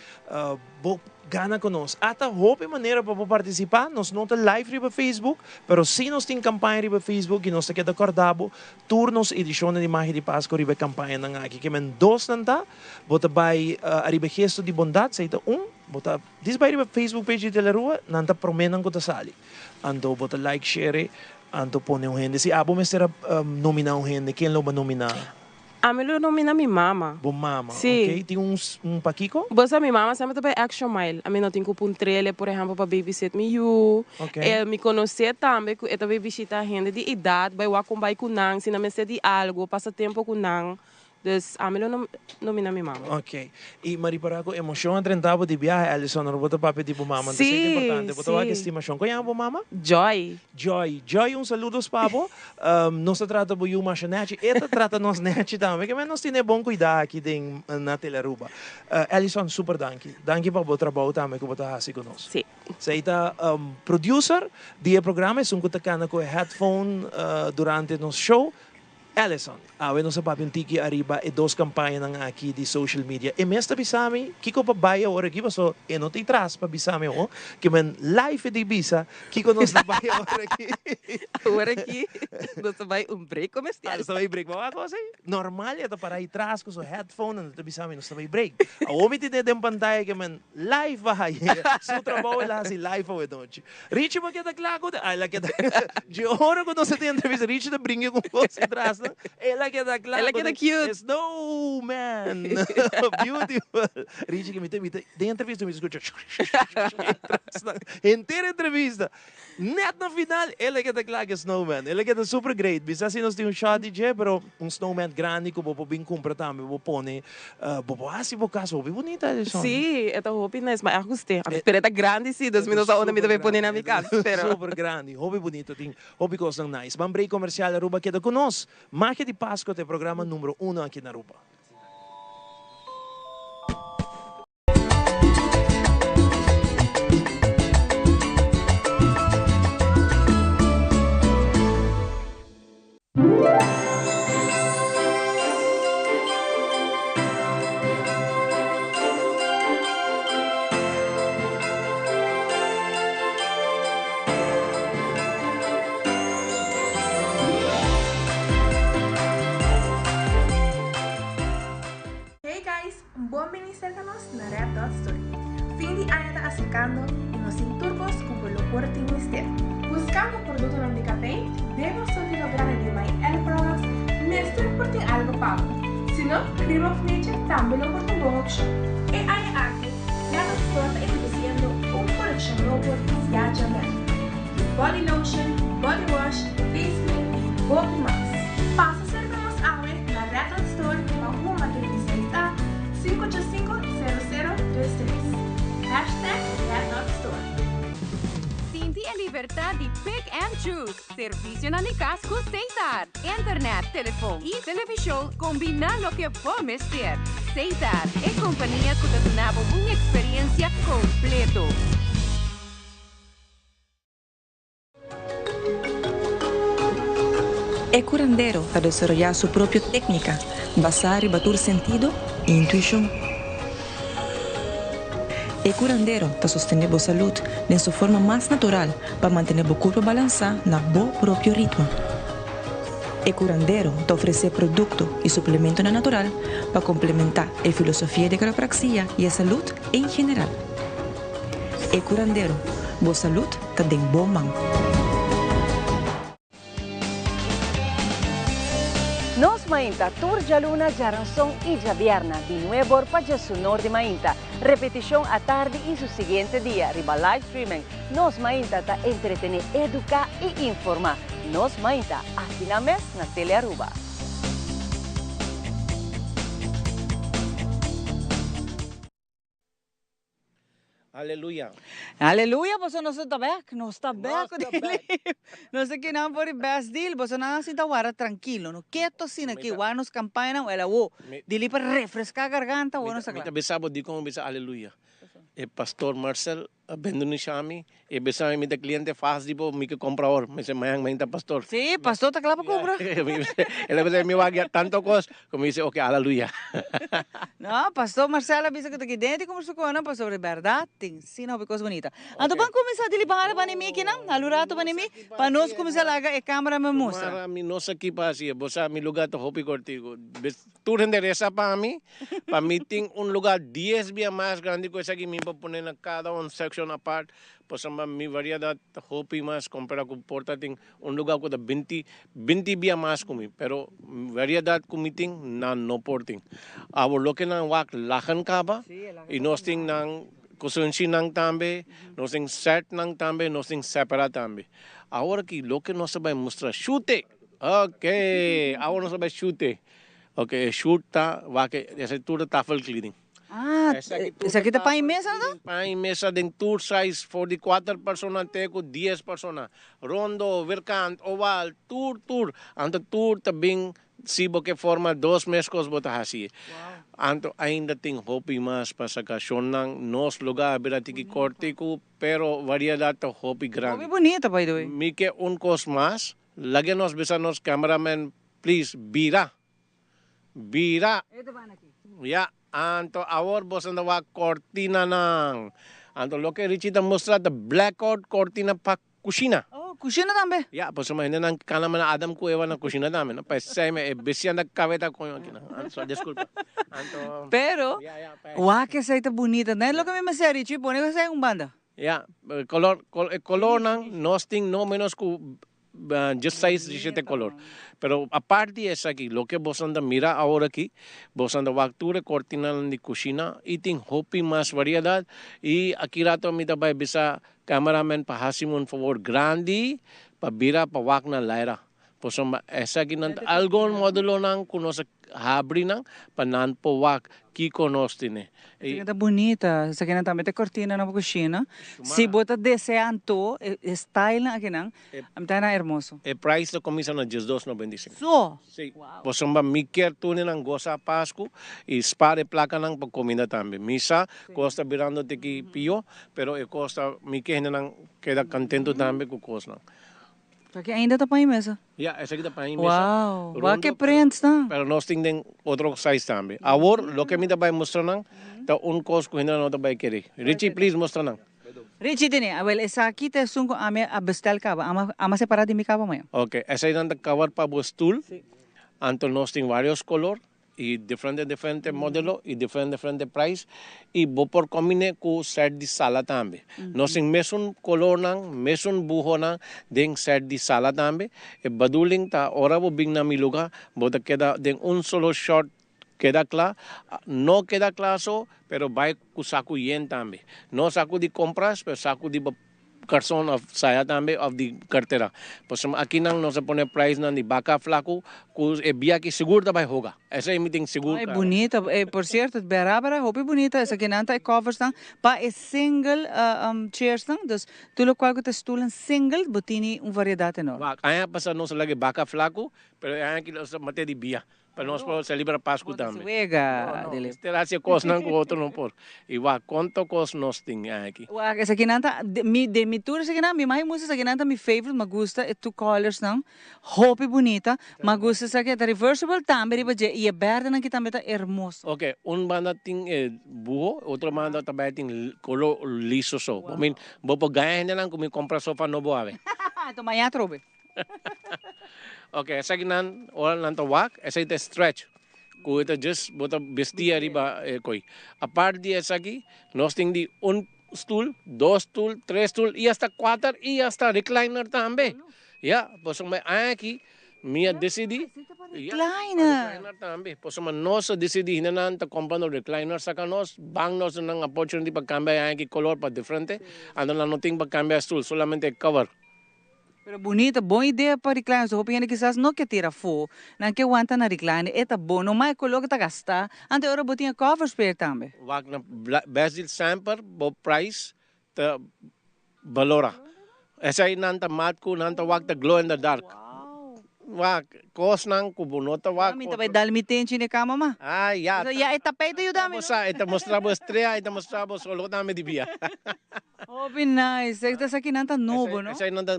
bo gana cu nos. Ata hopi manera pa bo participa, nos no ta live riba Facebook, pero si nos tin campaña riba Facebook y nos ta keda corda bo tur nos edicionnan di Magia di Pasco riba e campañanan aki. Ke men dosnan ta, bo ta bay ariba e gesto di bondad, esey ta un, bo ta. Dis bai riba Facebook page di Telerua, nan ta prome nan ku ta sali. Anto bo ta like, share, anto pone un hende. Si abo mester a nomina un hende, ken lo bo a nomina? Ami lo nomina mi mama. Bo mama, Si. ok. Tin un un pakiko? Bo sa mi mama semper ta bai extra mile. Ami no tin ku puntr'el, por ehempel, pa babysit mi yu. Ok. E mi konosé tambe ku e ta bai bishita hende di edat, bai wak kon bai ku nan, si nan mester di algu, pasa tempu ku nan. Dus ami lo nomina mi mama. Ok. I ma ripará ku emocion a drenta bo di biahe, Alison, ora bo ta papia di bo mama. Sí, Anto esei ta importante. Bo ta wak sí. estimashon. Kon yama bo mama? Joy. Joy. Joy, un saludos pa bo. Nos ta trata bo yu masha nechi. E ta trata nos nechi tambe. Ke men nos tene bon kuidá aki den na Telearuba. Alison, super danki. Danki pa bo trabou tambe ku bo ta hasi ku nos. Sí. Esei ta producer di e programa, esun ku ta kana ku e headphone durante nos show. Allison, awe nos a papia un tiki ariba e dos campañanan aki di social media. E mes ta bisa mi kico pa bay awor aki paso e no tin tras pa bisa mi awor ke men live e di bisa kico nos ta bay awor aki. Awor aki nos ta bay un break comercial. Ah, nos ta bay break. Bo a wak cos ey? Normal e ta para ahi tras cu su headphone en e ta bisa mi nos ta bay break. Awor mi tine den pantaya ke men live a haye su trabou el a haci live awe nochi. Richie bo keda kla ku el a keda dje ora ku nos a tin entrevista Richie ta bringa ku kos atras no el a keda kla El a keda cute. Snowman beautiful Richie ke mi ta mi ta den entrevista mi ta skucha atras nan henter entrevista net na final el a keda kla ku e snowman el a keda super great bisa si nos tin un shot di dje pero un snowman grandi ku bo por bin kumpra tambe bo pone Bo por hasi bo kas hopi bunita Edison. Sí, e ta hopi nice, ma a gust'é. Pero e ta grandi sí, dus mi no sa unda mi ta bay pone na mi kas, pero. Super grandi, hopi bunita, tin hopi kosnan nice. Ban break comercial Aruba keda ku nos. Magia di Pasco ta e programa numero uno aki na Aruba. Hey guys, un bon bini serka nos na Red Dot Store. Fin di aña ta aserkando i nos tin tur kos ku bo lo por tin mester. Buskando produktonan di kafé? Den nos surtido grandi di My El Products mester por tin algu pa bo. Si no, Cream of Nature tambe lo por ta un bon opshon. E aña aki, Red Dot Store ta introdusiendo un kolekshon nobo di Ziaja Brand. Di body lotion, body wash, face cream i hopi mas. Pasa serka nos awe na Red Dot Store pa huma 36 A, 585 0033. Hashtag Red Dot Store. Sinti e libertad di pick and choose. Servicionan di cas cu Setar. Internet, telefon y television combina loke bo mester. Setar, e compania cu ta duna bo un experiencia completo. E curandero ta desaroyá su propio técnica basá riba tur sentido i intuishon. E curandero ta sostené bo salud den su forma mas natural pa mantené bo curpa balansá na bo propio ritmo. E curandero ta ofresé producto i suplementonan natural pa complementá e filosofia di quiropraxia i e salud en general. E Curandero, bo salud ta den bo man. Nos Mainta tur djaluna, djaranson i djabierna di nuebor pa djesunor di mainta. Repetishon atardi i su siguiente dia riba live streaming. Nos Mainta ta entretene, educa i informa. Nos Mainta, aki na mes na Telearuba. Aleluya. Aleluya, boso nos ta bek, nos ta bek ku Dilip. Nos ta kinan for di best deal, boso nan a sinta wara trankilo, no keto asina aki, wara nos kampañanan, el awo, Dilip a refreská garganta, awo nos ta Mi kla. ta bisa bo dikon mi bisa aleluya. E pastor Marcel a bendunisha mi, e bisa mi mi ta cliente fast di bo, mi ke compra awor. Mi bisa mañan mañan ta pastor. Sí, pastor ta kla pa cumpra. El a bisa mi wak ya tanto cos, cu mi bisa ok, aleluya. No, pastor Marcel a bisa cu ta ki dente cumpra su conan pasobra di berdad tin asina hopi cos bunita. Anto ban cuminsa dili ban hala bani mi kinan, halu rato bani mi, pa nos cuminsa laga e camera me mustra. Mara mi no sa ki pa haci, bo sa mi lugar ta hopi cortico. Tur hende resa pa mi, pa mi tin un lugar dies bia mas grandi ku esaki, mi por pone na kada un section apart, pasobra mi variedad ta hopi mas compara ku por ta tin un lugar ku ta binti, binti bia mas ku mi, pero variedad ku mi tin nan no por tin. Awor loke nan wak lagen kaba y nos tin nan kusinchinan tambe, nos tin setnan tambe, nos tin separa tambe. Awor aki loke nos ta bai mustra shute! Ok, awor nos a bai shute. Ok, e shoot ta wak esaki tur ta tafel cleaning. Ah, esaki ta pan y mesa no? Pan y mesa den tur size for di kuater persona te ku dies persona. Rondo, vierkant, oval, tur tur. Anto tur ta bin si bo ke forma dos meskos bo ta hasi. Anto ainda tin hopi mas pa saka shonnan nos lugar a bira tiki kortiku pero variedad ta hopi grandi. Hopi bunita by the way. Mi ke un kos mas. Laga nos bisa nos cameraman please bira. Bira. Ya, anto awor boso ta wak cortinanan. Anto loke Richie ta mustra ta blackout cortina pa cushina. Oh, cushina tambe? Ya, pasobra hendenan cana manera Adam cu Eva na cushina tambe, no? P'esei me e bestia anda cabeta coño aki nan. Anto, disculpa. Anto. Pero, wak esei ta bunita. Net loke mi mester, Richie, pone esei un banda. Ya, color, e colornan nos tin no menos cu diesseis, diesisiete color. Pero apart di esaki, loke boso ta mira awor aki, boso ta wak tur e cortinanan di cushina y tin hopi mas variedad. Y aki rato mi ta bay bisa cameraman pa haci mi un favor grandi pa bira pa wak na laira. Pasobra esakinan ta algun modelonan ku nos a habri nan pa nan por wak kiko nos tene. Esaki ta bunita. Esakinan tambe ta kortina na bo kushina. Si bo ta desea anto e stylenan akinan, a mi ta nan hermoso. E price ta kuminsa na diesdos noventa i sinku. So? Si. Pasobra mi kier tur nan gosa Pasku i spar e plakanan pa kuminda tambe. Mi sa kos ta birando tiki pio, pero e kos ta mi kier hendenan keda kantento tambe ku kosnan. Esaki ainda ta pan y mesa? Ya, esaki ta pan y mesa. Wow, wak e prints nan. Pero nos tin den otro size tambe. Awor, loke mi ta bay mustra nan ta un cos cu hende no ta bay kere. Richie, please mustra nan. Richie tene, awel esaki ta esun cu ami a bestel caba. Ama, ama separa di mi caba maña. Ok, esainan ta cover pa bo stoel. Anto nos tin varios color. Y diferente diferente modelo y diferente diferente prijs y bo por combine cu set di sala tambe. Nos tin mesun colornan, mesun buhonan den set di sala tambe. E bedoeling ta ora bo bin na mi lugar bo ta keda den un solo shot keda cla. No keda cla so pero bay cu sacu yen tambe. No sacu di compras pero sacu di bo Karson of saya tambe of di kartera. Pasobra akinan nos a pone prijsnan di baka flaku ku e bia aki sigur ta bai hoga. Esei mi tin sigur Ay kaba. bunita, e por cierto bera bera hopi bunita esakinan ta e coversnan pa e single chairsnan, dus tur locual cu ta stoelnan single bo tini un variedad enorme. Wak, aña pasa nos a laga e baka flaku, pero e aña aki nos a mate di bia. Pa nos por celebra Pascu tambe. Wega, No, no, mester haci cosnan cu otro no por. Y wak, cuanto cos nos tin aki. Wak, esakinan ta, de mi, de mi tur esakinan, mi mas gusta esakinan ta mi favorite, mi gusta e two colors nan, hopi bunita, mi gusta esaki, e ta reversible tambe riba dje, y e berdenan aki tambe ta hermoso. Ok, un banda tin e buho, otro banda ta bay tin color liso so. Bo min, bo por gaña hendenan cu mi compra sofa nobo awe. Enton maña atrobe. Ok, esaki nan ora nan ta wak, esaki ta stretch ku e ta just bo ta bisti ariba e koi. Apart di esaki nos tin di un. Stoel, dos stoel, tres stoel y hasta cuater y hasta recliner tambe. Ya, pasobra mi aki mi a decidi. Recliner. Recliner tambe. Pasobra nos a decidi hindenan ta comprando recliner saca nos, ban nos nan opportunity pa cambia aki color pa diferente, anto nan no tin pa cambia stoel, solamente cover. Pero bunita, bon idea pa recliner. So hopi hende kisas no ke tira afó, nan ke wanta na recliner, e ta bon, no mas e koló ke ta gastá, anto e ora bo tin e cover spare tambe. Wak na Best Deal semper bo price ta balora. Esei nan ta mat ku nan ta wak ta glow in the dark. Wak kosnan ku bo no ta wak. Mi ta bai dal mi tenchi den e kama ma. Ah ya. Pasobra ya e tapijt ta yuda mi no. Bo sa e ta mustra bo strea e ta mustra bo solo tambe di bia. Hopi nice. Esaki nan ta nobo, no? Esaki nan ta,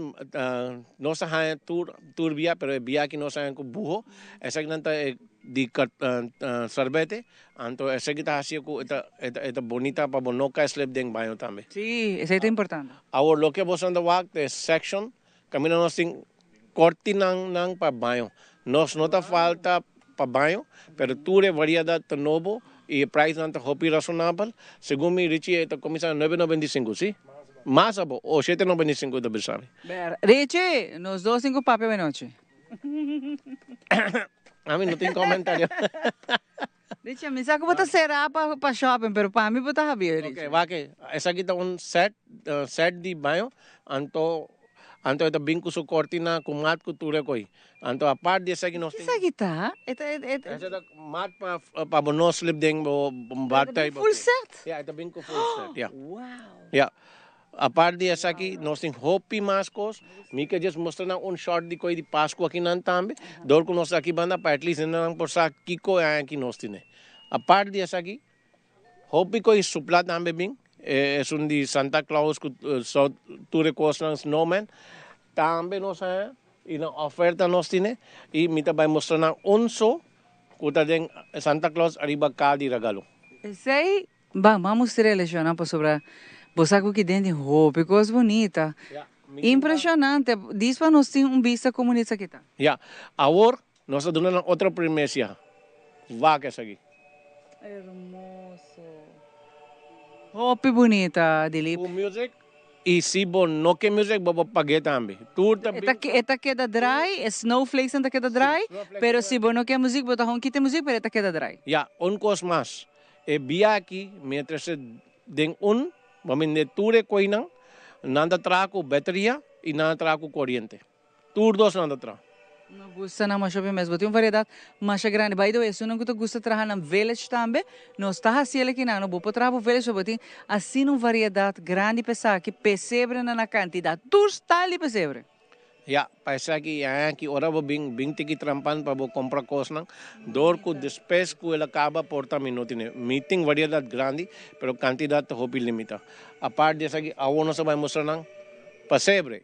nos a haña tur, tur bia, pero e bia aki nos a haña ku buho. Esaki nan ta di sorbete, anto esaki ta hasié ku e ta, e ta bonita pa bo no kai slip den baño tambe. Sí, esei ta importante. Awor loke boso nan ta wak ta e section kaminda nos tin kortinan nan pa baño. Nos no ta falta pa baño, pero tur e variedad ta nobo y e prijsnan ta hopi razonabel. Segun mi Richie e ta cuminsa na 9.95, si? Mas abo, o 7.95 ta bisa mi. Ber, Richie, nos dos tin cu papia awenochi. Ami no tin comentario. Richie, mi sa cu bo ta cera pa shopping, pero pa mi bo ta habia, Richie. Ok, wak, esaki ta un set, set di baño, anto, anto e ta bin cu su cortina, cu mat, cu tur e coi. Anto apart di esaki nos tin. Esaki ta? E ta, e ta. Esaki ta mat pa, pa bo no slip den bo bathtub. Full set? Ya, e ta bin cu full set, ya. Wow! Ya. Apart di esaki nos tin hopi mas cos. Mi ke just mustra nan un short di coy di Pascu aki nan tambe. Dor cu nos ta aki banda pa at least nan por sa kico e aña aki nos tine. Apart di esaki hopi coy supla tambe bin. Esun di Santa Claus cu tur e cosnan snowman. Tambe nos haña y nan oferta nos tine y mi ta bay mustra nan un so cu ta den Santa Claus ariba ca di regalo. Esey Ban, ban mustra e leshonnan pasobra bo sa ku ki den tin hopi kos bunita. Impreshonante. Dis pa nos tin un bista kon bunita esaki ta. Ya. Awor nos ta duna nan otro primesia. Wak esaki. Hermoso. Hopi bunita, Dilip. Ku music y si bo no ke music bo por pag'é tambe. Tur ta bin. E ta keda drai, e snowflakesnan ta keda drai, pero si bo no ke music bo ta hon kita e music pero e ta keda drai. Ya, un kos mas. E bia aki mientras e den un bo mende tur e koinan, nan ta traha ku bateria i nan ta traha ku koriente. Tur dos nan ta traha. No gusta nan masha hopi mes. Bo tin un variedat masha grandi. By the way, esunnan ku ta gusta traha nan village tambe, nos ta hasi el akinan. No bo por traha bo village, bo tin asina un variedat grandi pa esaki, pesebrenan na kantidat, tur style di pesebre. Ya, pa esaki i aki ora bo bin, bin tiki trampan pa bo compra cosnan, door cu despues cu el a caba por ta mi no tene. Mi tin variedad grandi, pero cantidad ta hopi limita. Apart di esaki, awo nos a bay mustra nan pasebre.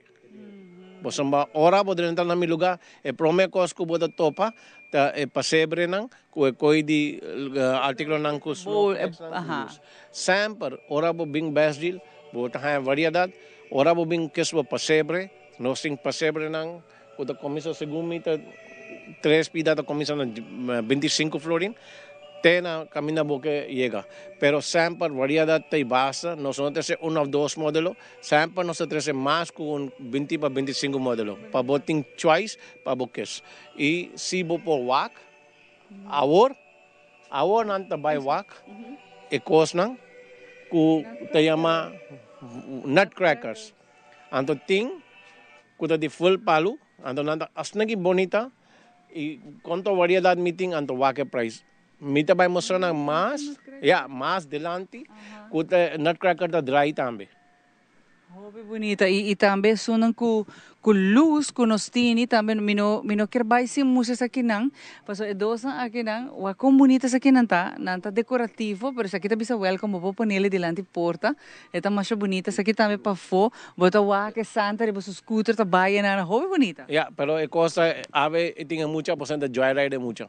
Pasobra ora bo drenta na mi lugar, e prome cos cu bo ta topa ta e pasebrenan cu e coy di articulonan cu snowflakesnan cu luz. Semper ora bo bin Besdil, bo ta haya variedad. Ora bo bin kes bo pasebre, nos tin pasebrenan ku ta kuminsá segun mi ta tres pida ta kuminsá na 25 florin te na kaminda bo ke yega. Pero semper variedat ta i basta, nos no ta trese un òf dos modelo, semper nos ta trese mas ku un 20 pa 25 modelo pa bo tin choice pa bo kes. I si bo por wak awor, Awor nan ta bai wak e kosnan ku ta yama nutcrackers. Anto tin ku ta di ful palu, anto nan ta asina ki bonita i konto variedat mi tin anto wak e prijs. Mi ta bai mustra nan mas, ya, mas dilanti ku ta nutcracker ta drai tambe. Hopi bunita y y tambe esunnan cu cu luz cu nos tini tambe mi no mi no kier bay sin mustra esakinan pasobra e dosnan akinan wak con bunita esakinan ta nan ta decorativo pero esaki ta bisa welcome bo por ponele dilanti porta e ta masha bunita esaki tambe pafo bo ta wak e santa riba su scooter ta bay enan hopi bunita. Ya pero e cos ta awe e tin e mucha porcento joyride e mucha.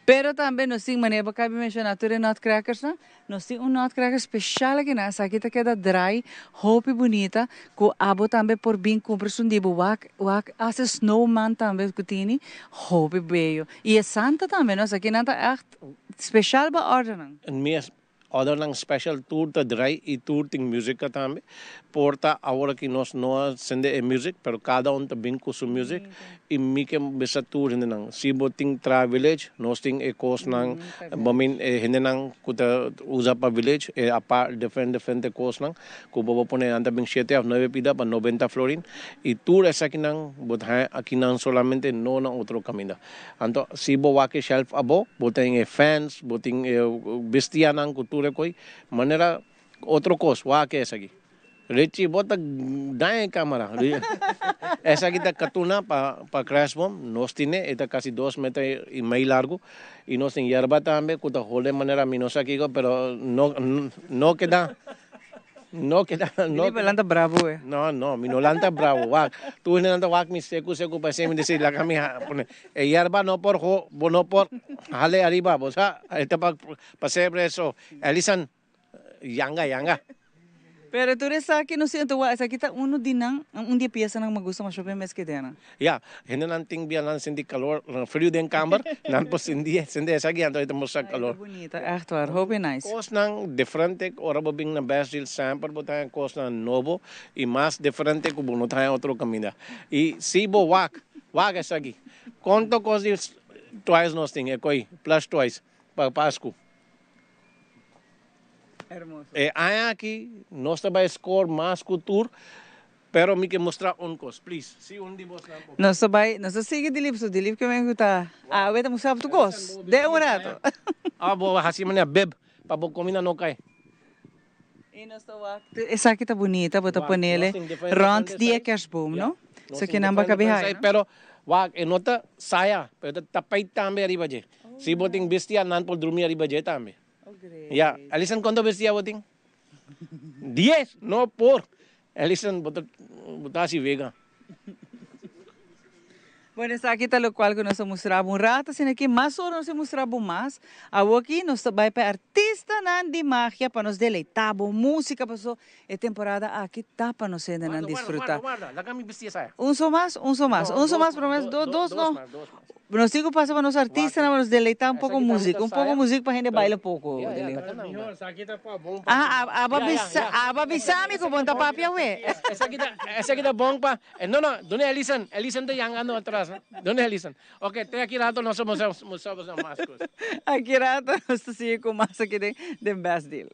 Pero tambe nos tin, manera bo kabi menshoná tur e nutcrackersnan, nos tin un nutcracker speshal akinan, esaki ta keda drai hopi bunita ku abo tambe por bin kumpra esun di bo wak wak hasta snowman tambe ku tini, hopi beyo. I e santa tambe no, esakinan ta ègt speshal pa ordernan. Mi. Ordernan special tur ta draai y tur tin musica tambe. Por ta awor aki nos no a sende e music, pero cada un ta bin cu su music y mi ke bisa tur hendenan, si bo tin traha village, nos tin e cosnan, bo min e hendenan cu ta usa pa village, e apart diferente diferente cosnan cu bo por pone, nan ta bin shete of nuebe pida pa 90 florin y tur esakinan bo ta haya akinan solamente, no na otro caminda. Anto si bo wak e shelf abo, bo tin e fans, bo tin e bestianan ku tur e koi, manera otro kos, wak esaki. Richie, bo ta daña e kamera. Esaki ta katuna pa pa krèsbom, nos tine, e ta kasi dos meter i mei largu, i nos tin yerba tambe ku ta hole manera mi no sa kiko, pero no no keda. No keda no. Dili lanta bravo eh. No no mi no lanta bravo wak tur hende nan ta wak mi seku seku pa esei mi disi laga mi pone e yerba no por ho bo no por hale ariba bo sa e ta pa pa sebre eso Ellison yanga yanga. Pero tur esaki no siento wak esaki ta uno di nan un di e piesanan ku mi gusta masha bien mes ke den nan. Ya, hendenan tin bia nan sinti calor, friu den kamber, nan por sinti sende esaki anto e ta mustra calor. Ay, ta bunita, echt waar, hopi nice. Cosnan diferente, ora bo bin na Best Deal semper bo ta haña cosnan nobo y mas diferente cu bo no ta haña otro caminda. Y si bo wak, wak esaki, cuanto cos di toys nos tin, e coy, plush toys, pa Pascu. Hermoso. E aña aki nos ta bay score mas cu tur. Pero mi ke mustra un kos, please. Si un di bosnan por. Nos ta bai, nos ta sigui Dilip, so Dilip ke men ku ta awe ta mustra tur kos den un rato. Awa bo hasi manera beb pa bo komida no kai. I nos ta wak tur esaki ta bunita, bo ta ponele rond di e kerstboom, no? So kinan bo a kabi haña, no? Pero wak e no ta saya, pero e ta tapijt tambe ariba dje. Si bo tin bestia nan por drumi ariba dje tambe. Ya, Alison konto bestia bo tin? Dies! No por! Alison, bo ta bo ta hasi vega. Bueno, esaki ta locual cu nos a mustra bo un rato, asina ki mas ora nos a mustra bo mas. Awoki nos ta bay pa e artistanan di magia pa nos deleita bo musica, paso e temporada aki ta pa nos hendenan disfruta. Warda, warda, warda, laga mi bisti esaya. Un so mas, un so mas, un so mas, prome dos no. Nos tin cu pasa pa nos artistanan pa nos deleita un poco music, un poco music pa hende baila poco. Ah, abo bisa, abo bisa mi cu bon ta papia awe. Esaki ta, esaki ta bon pa, no no, dune Elison, Elison ta yangando atras, dune Elison. Ok, te aki rato nos ta mustra boso mas cos. Aki rato nos ta sigui cu mas aki den den Best Deal.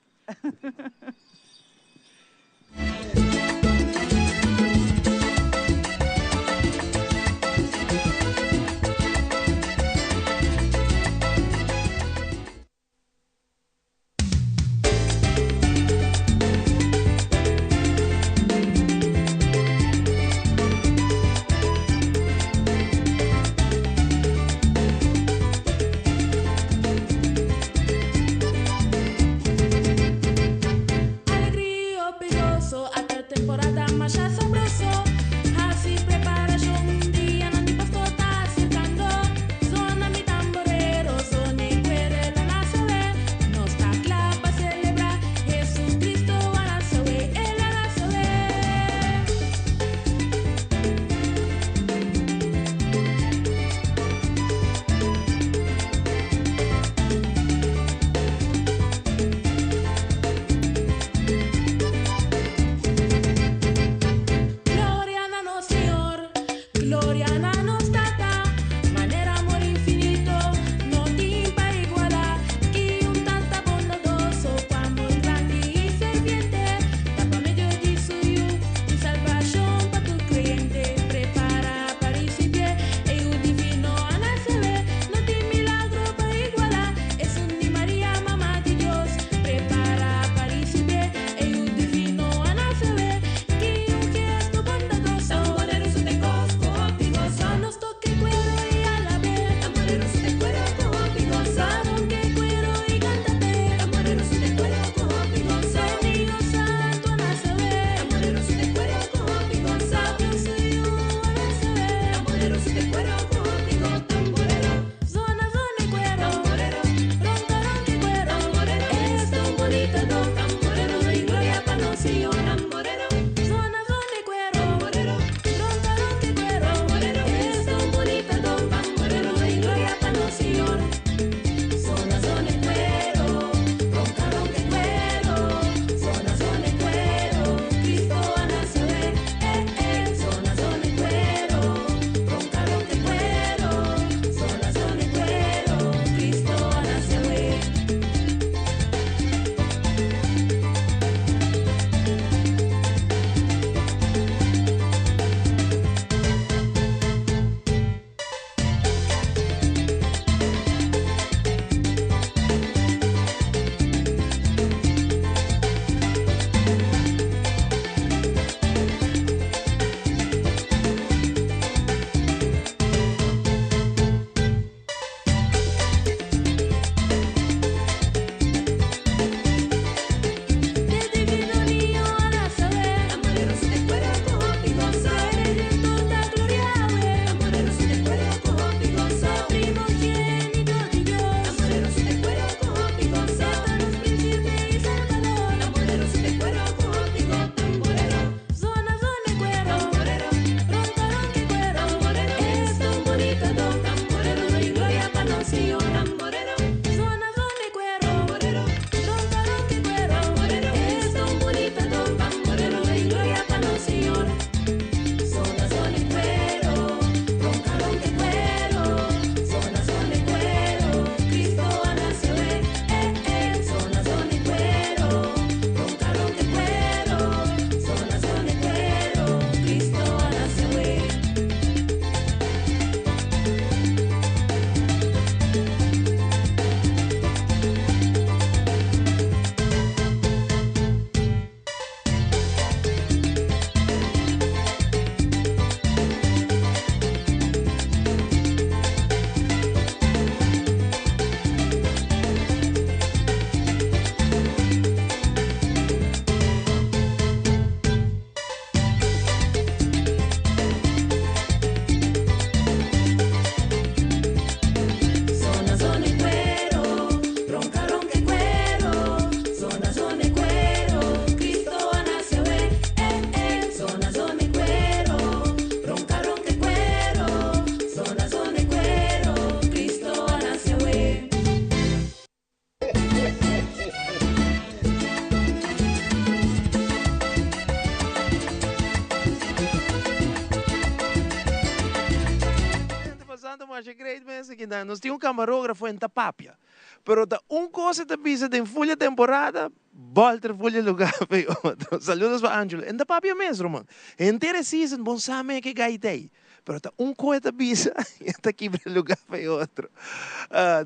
masha great mes aki nan. Nos tin un camarógrafo en ta papia. Pero ta un cos e ta bisa den full e temporada, bolter full e lugar pa e otro. Saludos pa Angelo. En ta papia mes, ruman. Henter e season bon sa me ke gai ta ei. Pero ta un koe ta bisa y e ta kibra e lugar pa e otro.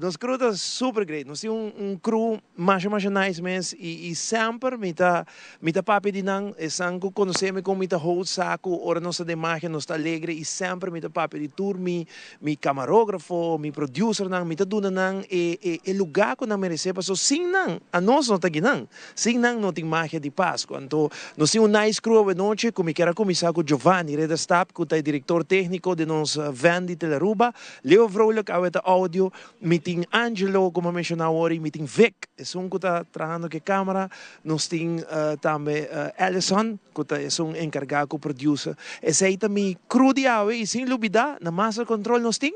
Nos crew ta super great. Nos tin un crew masha masha nice mes y semper mi ta mi ta papia di nan. Esnan cu conoce mi con mi ta hold sa cu ora nos ta den magia nos ta alegre y semper mi ta papia di tur mi mi camarografo, mi producernan. Mi ta duna nan e e e lugar cu nan merece paso sin nan anos no ta ginan. Sin nan no tin magia di Pascu. Anto nos tin un nice crew awenochi cu mi kier a cuminsa cu Giovanni Ridderstap cu ta e director tecnico di nos van di Telearuba, Leo Vrolijk awe ta audio, mi tin Angelo como a menciona awor y mi tin Vic esun cu ta trahando cu e camera, nos tin tambe Allison cu ta esun encarga cu producer. Esey ta mi crew di awe y sin lubida na master control nos tin.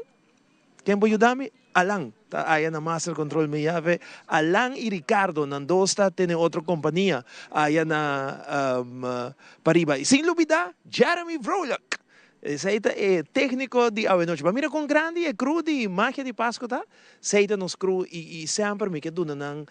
Ken por yuda mi? Alan ta aya na master control mi yabe Alan y Ricardo nan dos ta tene otro compania aya na pariba y sin lubida Jeremy Vrolijk esey ta e tecnico di awenochi bo a mira con grandi e crew di Magia di Pasco ta esey ta nos crew y semper mi ke duna nan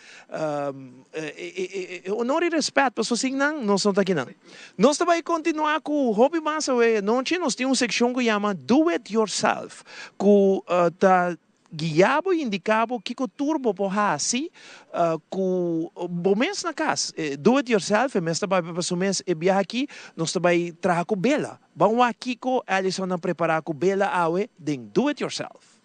E honor y respet paso sin nan nos no ta aki nan. Nos ta bay continua cu hopi mas awe anochi. Nos tin un seccion cu yama Do It Yourself cu ta guia bo y indica bo kico tur bo por haci cu bo mes na cas. Do It Yourself e mes ta bay pa su mes e biaha aki nos ta bay traha cu bela. Ban wak kico Allison a prepara cu bela awe den Do It Yourself.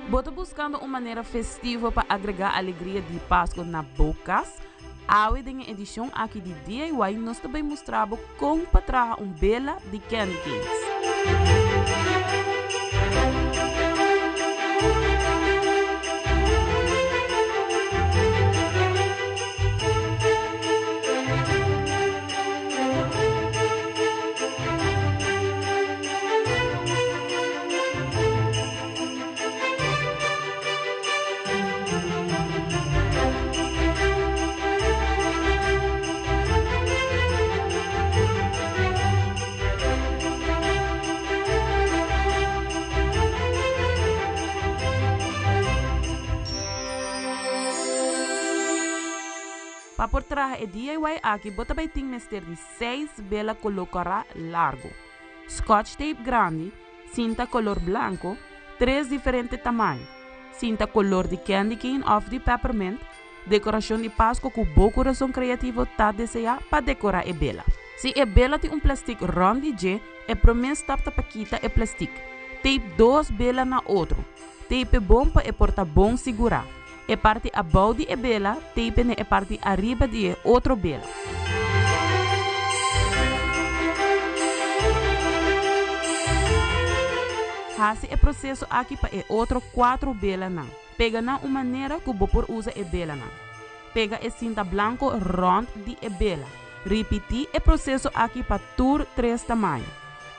Bo ta buscando un manera festivo pa agrega alegria di Pasco na bo cas? Awe den e edicion aki di DIY nos ta bay mustra bo con pa traha un bela di candy canes. Pa por traha e DIY aki bo ta bay tin mester di seis bela color cora largo, scotch tape grandi, Cinta color blanco, tres diferente tamaño. Cinta color di candy cane of di peppermint, decoracion di Pasco cu bo curason creativo ta desea pa decora e bela. Si e bela tin un plastic rond di dje, e prome stap ta pa kita e plastic. Tape dos bela na otro. Tape bon pa e por ta bon sigura. E parti abou di e bela tape na e parti ariba di e otro bela. Hasi e proseso aki pa e otro cuatro belanan. Pega nan un manera cu bo por usa e belanan. Pega e cinta blanco rond di e bela. Ripiti e proseso aki pa tur tres tamaño.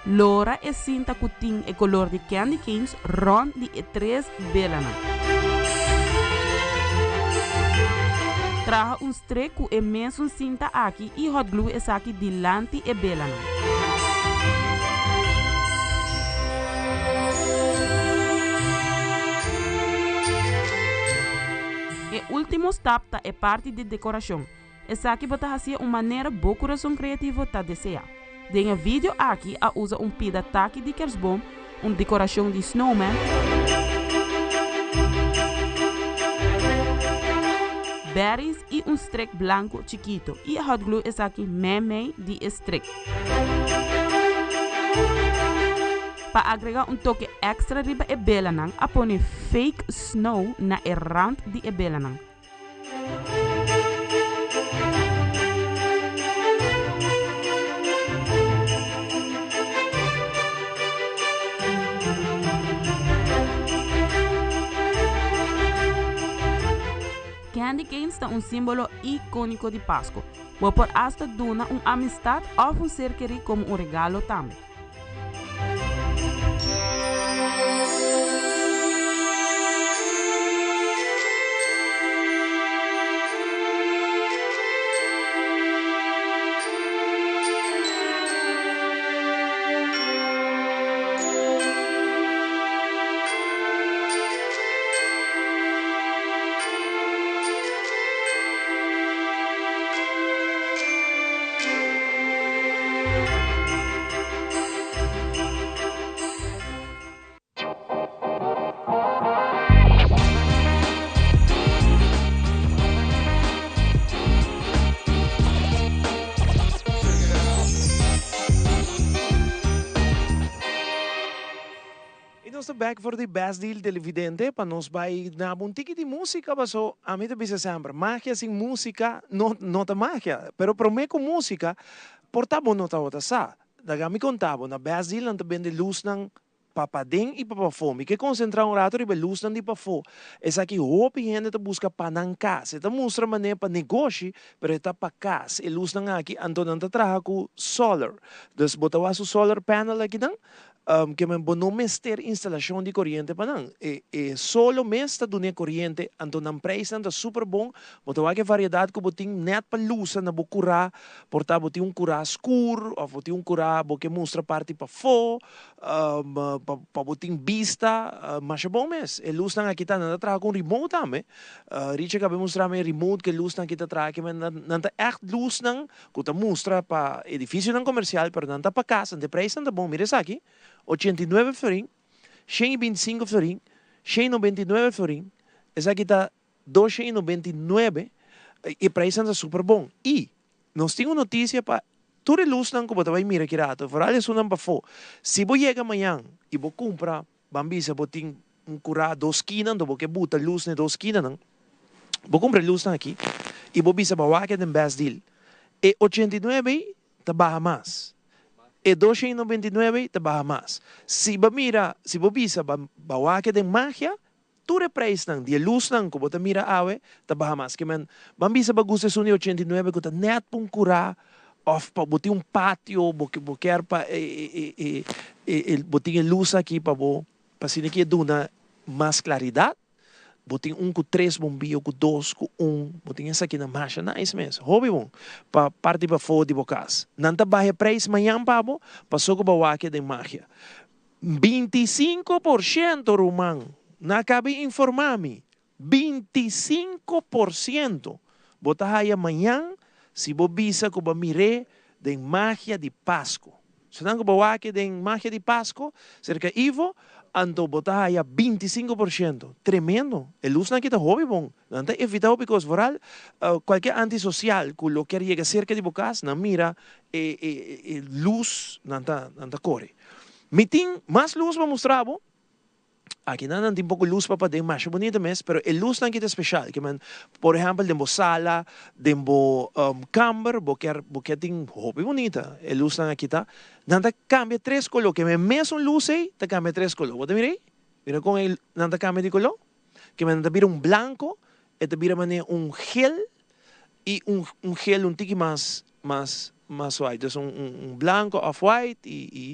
Lora e sinta ku tin e kolor di candy canes rònt di e tres belanan. Traha un strek ku e mesun sinta aki i hot glue esaki dilanti e belanan. E ultimo stap ta e parti di dekorashon. Esaki bo ta hacié un manera bo curason creativo ta desea. Den e video aki a usa un pida taki di kerstboom, un decoracion di snowman, berries y un strek blanco chikito y a hot glue esaki meimei di e strek. Pa agrega un toke extra riba e belanan a pone fake snow na e rand di e belanan. Candy canes ta un simbolo iconico di Pasco. Bo por hasta duna un amistad of un ser keri como un regalo tambe. ta bek for di Best Deal Televidente pa nos bai na un tiki di musica paso ami ta bisa semper magia sin musica no no ta magia pero prome cu musica por ta bo no tabata sa laga mi conta bo na Best Deal nan ta bende luznan pa paden y pa pafo mi ke concentra un rato riba e luznan di pafo esaki hopi hende ta busca pa nan cas e ta mustra mane pa negoshi pero e ta pa cas e luznan aki anto nan ta traha cu solar dus bo ta wak su solar panel akinan Ke men bo no mester instalashon di koriente pa nan. E e solo mes ta duna e koriente, anto nan preisnan ta super bon. Bo ta wak e variedat ku bo tin nèt pa lusa na bo kurá. Por ta bo tin un kurá skur òf bo tin un kurá bo ke mustra parti pafó, pa pa bo tin bista. Masha bon mes. E lusnan aki ta, nan ta traha ku un remote tambe. Richie a kaba e mustra mi e remote ku e lusnan aki ta traha. Ke men nan ta ègt lusnan Ku ta mustra pa edifisionan komersial pero nan ta pa kas ante preisnan ta bon. Mira esaki, 89 florin, 125 florin, 199 florin, esaki ta 299, e preisnan ta super bon. I nos tin un notisia pa tur e lusnan ku bo ta bai mira ki rato, foral esunnan pafó. Si bo yega mañan i bo kumpra Ban bisa bo tin un kurá dos skina, anto bo ke buta lus na e dos skinanan. Bo kumpra e lusnan aki i bo bisa bo wak den best deal. E 89 ei ta baha mas. E 299 ei ta baha mas. Si bo mira, si bo bisa bo wak den magia, tur e preisnan di e lusnan ku bo ta mira awe ta baha mas. Ke men, ban bisa bo gusta esun di 89 ku ta nèt pa un kurá òf pa bo tin un patio, bo bo kier pa e e bo tin e lus aki pa bo pa asina ki e duna mas klaridat. Bo tin un ku tres bombio, ku dos, ku un, bo tin esakinan masha nice mes, hopi bon pa parti pafó di bo kas. Nan ta baha e preis mañan pa bo, paso ku bo wak den magia. 25% ruman, nan a kaba informa mi, 25% bo ta haya mañan si bo bisa ku bo a mir'é den Magia di Pasku. Esnan ku bo wak den Magia di Pasku serka Ivo, anto bo ta haya 25%. Tremendo! E lusnan aki ta hopi bon. Nan ta evita hopi kos. Vooral kualke antisosial ku lo kier yega serka di bo kas, nan mira e lus, nan ta nan ta kore. Mi tin mas lus pa mustra bo. Aki nan nan tin poko lus pa paden masha bunita mes, pero e lusnan aki ta special. Ke men, por ehempel den bo sala, den bo kamber, bo kier bo kier tin hopi bunita e lusnan aki ta. Nan ta kambia tres koló, ke men mesun lus ei ta kambia tres koló. Bo ta mira ei? Mira kon e nan ta kambia di koló. Ke men nan ta bira un blanko, e ta bira manera un gel i un un gel un tiki mas mas mas white. Dus un un un blanco of white i i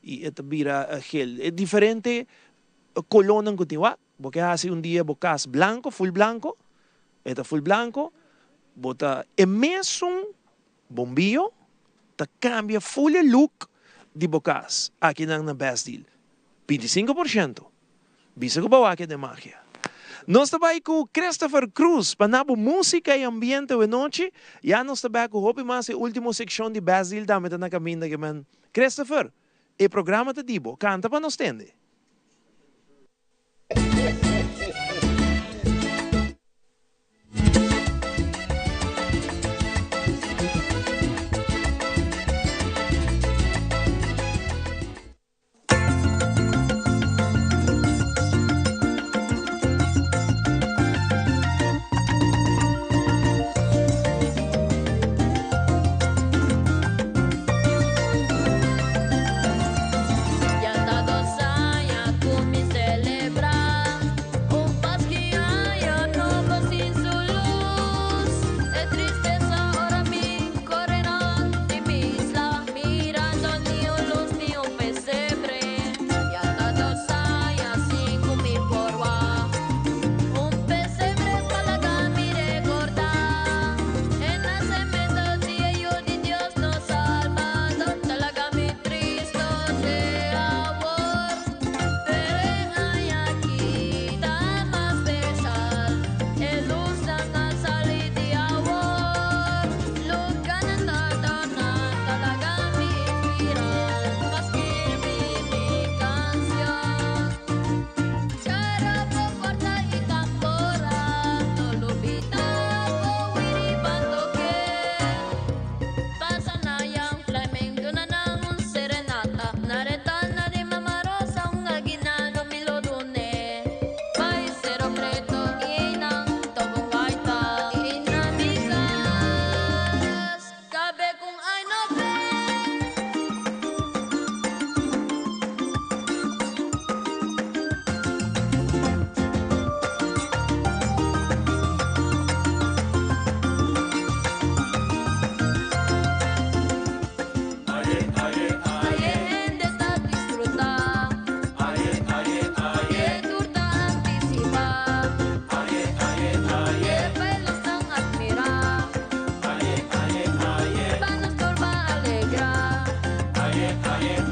i e ta bira gel. E diferente colornan cu tin. Wak, bo ke haci un dia bo cas blanco, full blanco, e ta full blanco, bo ta e mesun bombillo ta cambia full e look di bo cas akinan na Best Deal. 25%. Bisa ku bo wak den magia. Nos ta bai ku Christopher Cruz pa na bo músika i ambiente awe nochi. Ya nos ta bek ku hopi mas e último sekshon di Best Deal tambe ta na kaminda ke men. Christopher, e programa ta di bo. Kanta pa nos tende. Ya ta dos aña.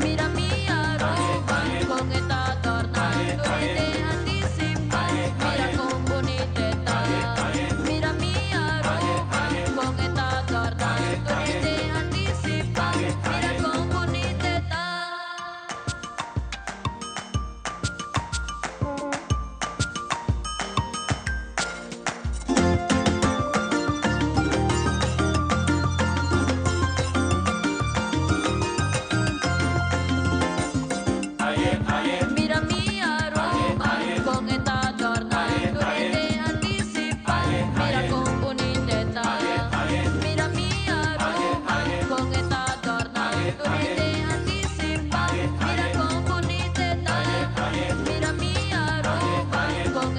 Mira mi Aruba con e ta dorna. Tur hende anticipa, mira con bunita e ta. Mira mi Aruba con e ta dorna. Tur hende anticipa, mira con bunita e ta. Mira mi Aruba con e ta dorna. Tur hende anticipa, mira con bunita e ta. Mira mi Aruba con e ta dorna. Tur hende anticipa, mira con bunita e ta.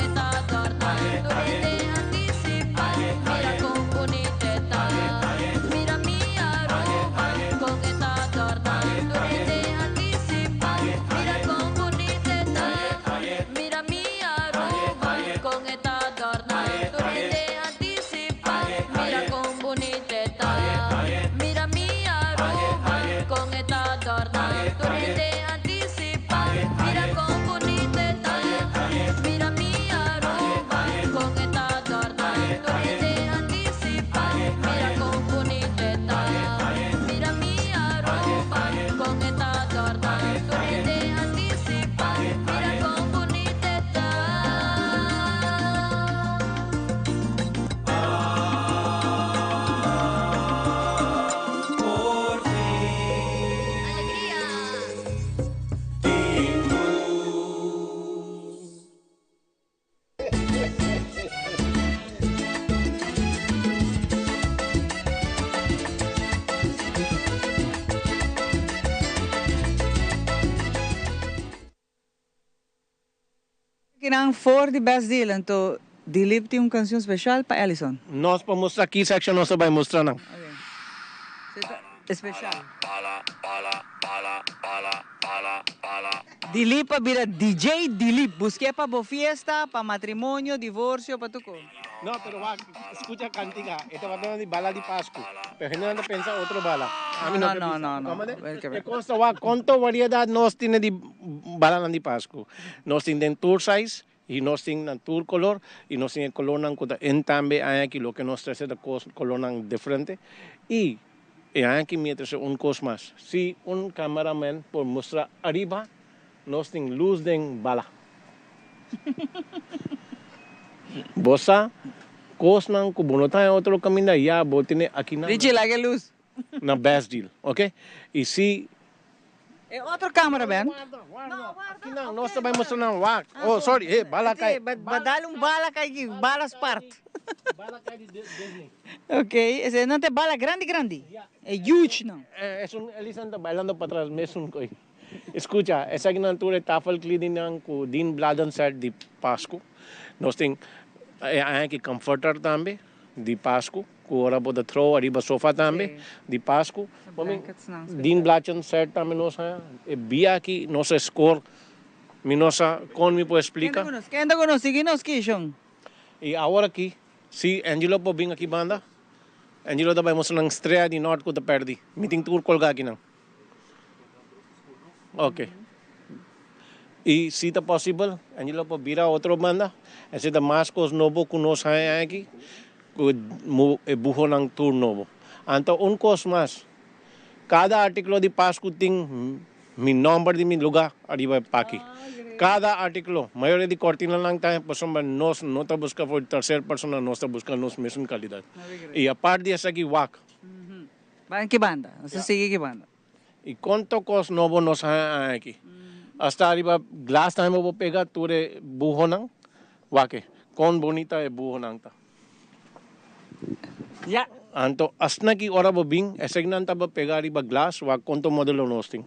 Mira mi Aruba con e ta dorna. Tur hende anticipa, mira con bunita e ta. Mira mi Aruba con e ta dorna. Tur hende anticipa, mira con bunita e ta. Mira mi Aruba con e ta dorna. Tur hende anticipa, mira con bunita e ta. Mira mi Aruba con e ta dorna. Tur hende anticipa, mira con bunita e ta. Mira mi Aruba con e ta dorna. Tur hende anticipa, mira con bunita e ta. Mira mi Aruba con e ta dorna. Tur hende anticipa, mira con bunita e ta. Alegria! Kinan for di Best Deal anto Dilip tin un cancion special pa Ellison. Nos por mustra ki section nos ta bay mustra nan. Special. Dilip a bira DJ Dilip. Busk'é pa bo fiesta, pa matrimonio, divorcio, pa tur cos. No, pero wak, scucha cantica. E tabata di bala di Pascu. Pero hendenan ta pensa otro bala. Ami no ke bisa. No, no, no. E cos ta wak, cuanto variedad nos tine di balanan di Pascu. Nos tin den tur size y nos tin na tur color y nos tin e colornan cu ta en tambe aña aki loke nos trece ta cos colornan diferente. Y e aña aki mi a trece un cos mas. Si un cameraman por mustra ariba, nos tin luz den bala. Bo sa cosnan cu bo no ta haña otro caminda ya bo tene aki na. Richie laga e luz. Na Best Deal, ok? Y si. E otro camera ben. Warda, warda, aki nan, nos ta bay mustra nan wak. Oh, sorry, eh, bala cay. Ba dal un bala cay aki, bala spart. Bala cay di Disney. Ok, ese nan ta e bala grandi grandi, e huge nan. Esun Elisa ta bailando patras mesun coy. Escucha, esaki nan tur e tafelkledingnan cu Dien Bladen set di Pascu. Nos tin e aña aki comforter tambe di Pascu, cu ora bo ta throw ariba sofa tambe di Pascu. Dien Bladen set tambe nos haña. E bia aki nos a score, mi no sa con mi por explica. Kende cu nos sigui nos kishon? Y awor aki, si Angelo por bin aki banda, Angelo ta bay mustra nan strea di nort cu ta perdi. Mi tin tur colga akinan. Ok. Y si ta posibel, Angelo por bira otro banda. Esei ta mas cos nobo cu nos haña aki, cu e buhonan tur nobo. Anto un cos mas, cada articulo di Pascu tin mi nomber di mi luga ariba e paki. Cada articulo, mayoria di cortinanan ta pasobra nos no ta busca for tercer persona, nos ta busca nos mesun calidad. Y apart di esaki wak. Ban ki banda? Nos ta sigui ki banda? I konto kos nobo nos haña aki? Asta riba glas tambe bo por pega tur e buhonan. Wak e, kon bunita e buhonan ta. Ya. Anto asina ki ora bo bin, esekinan ta bo pega riba glas, wak konto modelo nos tin.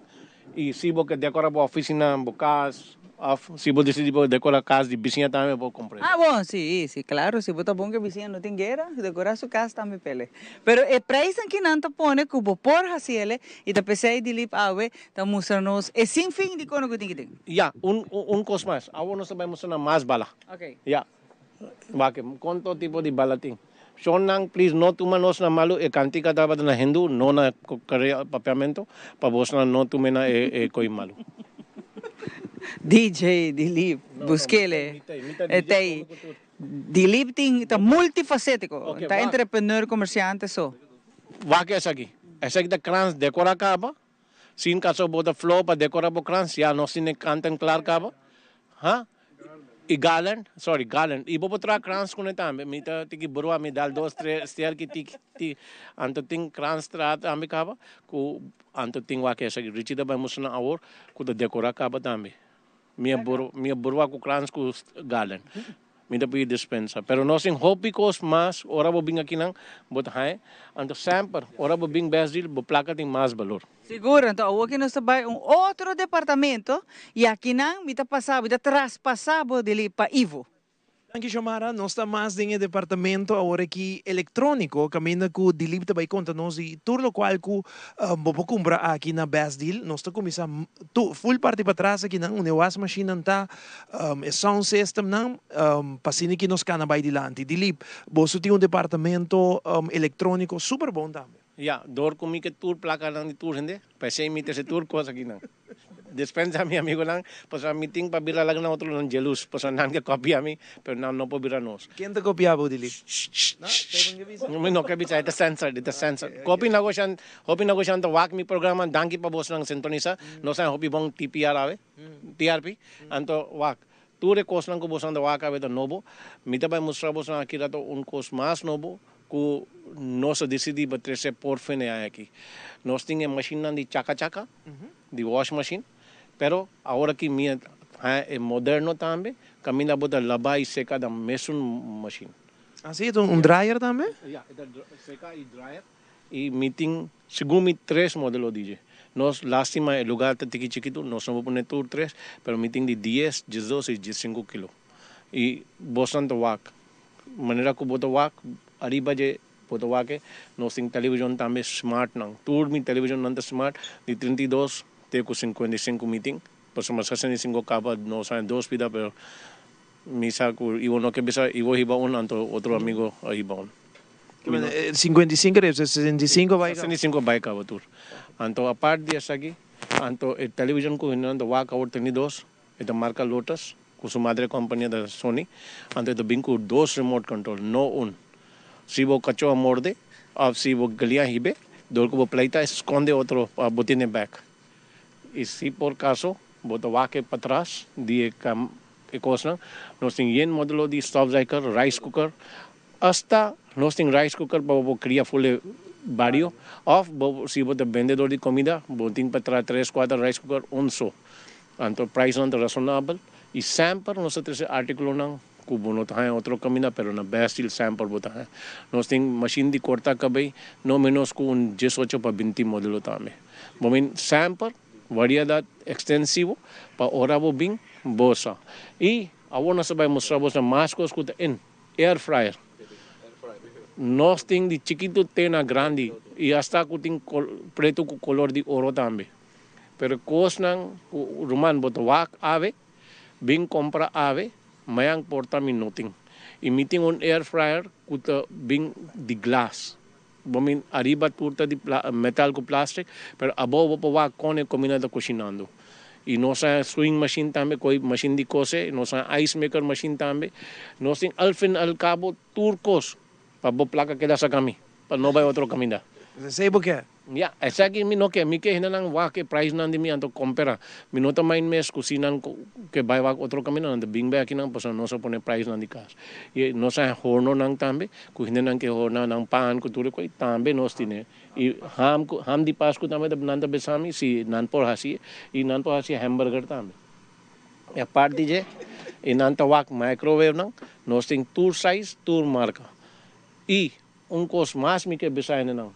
I si bo ke dekora bo ofisina, bo kas, of si bo disidi bo dekora kas di bisiña tambe bo por kumpra. Ah bon, si, si, klaro, si bo ta bon ke bisiña no tin guera, dekora su kas tambe pele. Pero e prijsnan ki nan ta pone ku bo por hasi ele, i ta p'esei Dilip awe ta mustra nos e sin fin di kono ku tin ki tin. Ya, un un kos mas, awor nos ta bai mustra nan mas bala. Ok. Ya, wak, konto tipo di bala tin. Shonnan, please no tuma nos na malu, e kantika tabata na Hindu, no na Papiamento, pa bosnan no tume na e koi malu. DJ Dilip, buskele. E tei. Dilip tin ta multifacetico, ta entrepreneur, comerciante so. Wak esaki. Esaki ta krans decora caba. Sin caso bo ta flow pa decora bo krans, ya nos tin e kanten klaar caba. Ha? Y garland, sorry, garland. Y bo por traha krans cune tambe. Mi ta tiki brua, mi dal dos, tres sterki tiki, tiki. Anto tin krans traha tambe caba cu anto tin wak esaki. Richie ta bay mustra nan awor cu ta decora caba tambe. Mi a bur, mi a burwa ku krans ku garland. Mi ta pidi dispensa. Pero nos tin hopi kos mas, ora bo bin akinan, bo ta haña. Anto semper, ora bo bin bes deal, bo plaka tin mas balor. Sigur, anto awor ki nos ta bai un otro departamento y akinan mi ta pasa, mi ta traspasa bo dili pa Ivo. Danki Xiomara, nos ta mas den e departamento awor aki electronico caminda cu Dilip ta bay conta nos di tur locual cu bo por cumpra aki na Best Deal. Nos ta cuminsa tu full parti patras akinan unda e wasmachine nan ta, e sound system nan, pa asina ki nos cana bay dilanti. Dilip, boso tin un departamento electronico super bon tambe. Ya, door cu mi ke tur placanan di tur hende, p'esey mi trece tur cos akinan. Despensa mi amigonan, pasobra mi tin pa bira laga nan otronan jelus, pasobra nan ke kopia mi, pero nan no por bira nos. Ken ta kopia bo, Dilip? No, mi no ke bisa, e ta censored, e ta censored. Hopi negoshant, hopi negoshant ta wak mi programa, danki pa bosnan sintonisa, nos a hopi bon TPR awe, TRP, anto wak, tur e kosnan ku bosnan ta wak awe ta nobo, mi ta bai mustra bosnan aki rato un kos mas nobo, ku nos a disidí pa trese por fin e aña aki. Nos tin e mashinnan di chaka chaka, di wash machine, pero awor aki mi a haña e moderno tambe, kaminda bo ta laba i seka den mesun mashin. Ah si, e ta un dryer tambe? Ya, e ta seka i dryer. I mi tin segun mi tres modelo di dje. Nos lastima e lugar ta tiki chikitu, nos no por pone tur tres, pero mi tin di dies, diesdos i diesinku kilo. I bosnan ta wak Manera ku bo ta wak ariba dje bo ta wak e nos tin television tambe smart nan tur mi television nan ta smart di 32 te ku 55 mi tin pasobra 65 kaba nos haña dos pida pero mi sa ku Ivo no ke bisa Ivo hiba un anto otro amigo a hiba un. 55 riba 65 bai kaba. 65 bai kaba tur anto apart di esaki anto e television ku nan ta wak awor 32 E ta marca Lotus, cu su madre compania ta Sony, anto e ta bin cu dos remote control, no un. Si bo cacho a morde of si bo galia hibe, dor cu bo pleita e sconde otro pa bo tene bek. Y si por caso bo ta wak e patras di e e cosnan, nos tin yen modelo di stofzuiger, rice cooker, hasta nos tin rice cooker pa bo por cria full e bario, of bo si bo ta bendedor di comida, bo tin pa traha tres, cuater rice cooker un so. Anto prijsnan ta rasonabel y semper nos ta trece articulonan cu bo no ta haña otro caminda pero na Best Deal semper bo ta haña. Nos tin machine di corta cabey no menos cu un diesocho pa binti modelo tambe. Bo min semper variedad extensivo pa ora bo bin bo sa. Y awor nos ta bay mustra bo mas cos cu ta in air fryer. Nos tin di chikito te na grandi y hasta cu tin preto cu color di oro tambe. Pero kosnan ku ruman bo ta wak awe, bin kompra awe, mayan por ta mi no tin. I mi tin un air fryer ku ta bin di glas. Bo min ariba tur ta di metal ku plastic, pero abou bo por wak kon e komida ta kushinando. I nos a sewing machine tambe, koi machine di kose, nos a ice maker machine tambe. Nos tin al fin al kabo tur kos pa bo plaka keda saka mi, pa no bai otro kaminda. Esei bo ke? Ya, esaki mi no ke. Mi ke hendenan wak e prijsnan di mi anto kompera. Mi no ta mind mes ku si nan ke bai wak otro kaminda nan ta bin bai akinan pasobra nos a pone prijsnan di kas. I nos a hornonan tambe ku hendenan ke horna nan pan ku tur e kos tambe nos tine. I ham ku ham di pasku tambe ta nan ta bisa mi si nan por hasi i nan por hasi hamburger tambe. I apart di dje i nan ta wak microwave nan nos tin tur size tur marka. I Un kos mas mi ke bisa hendenan,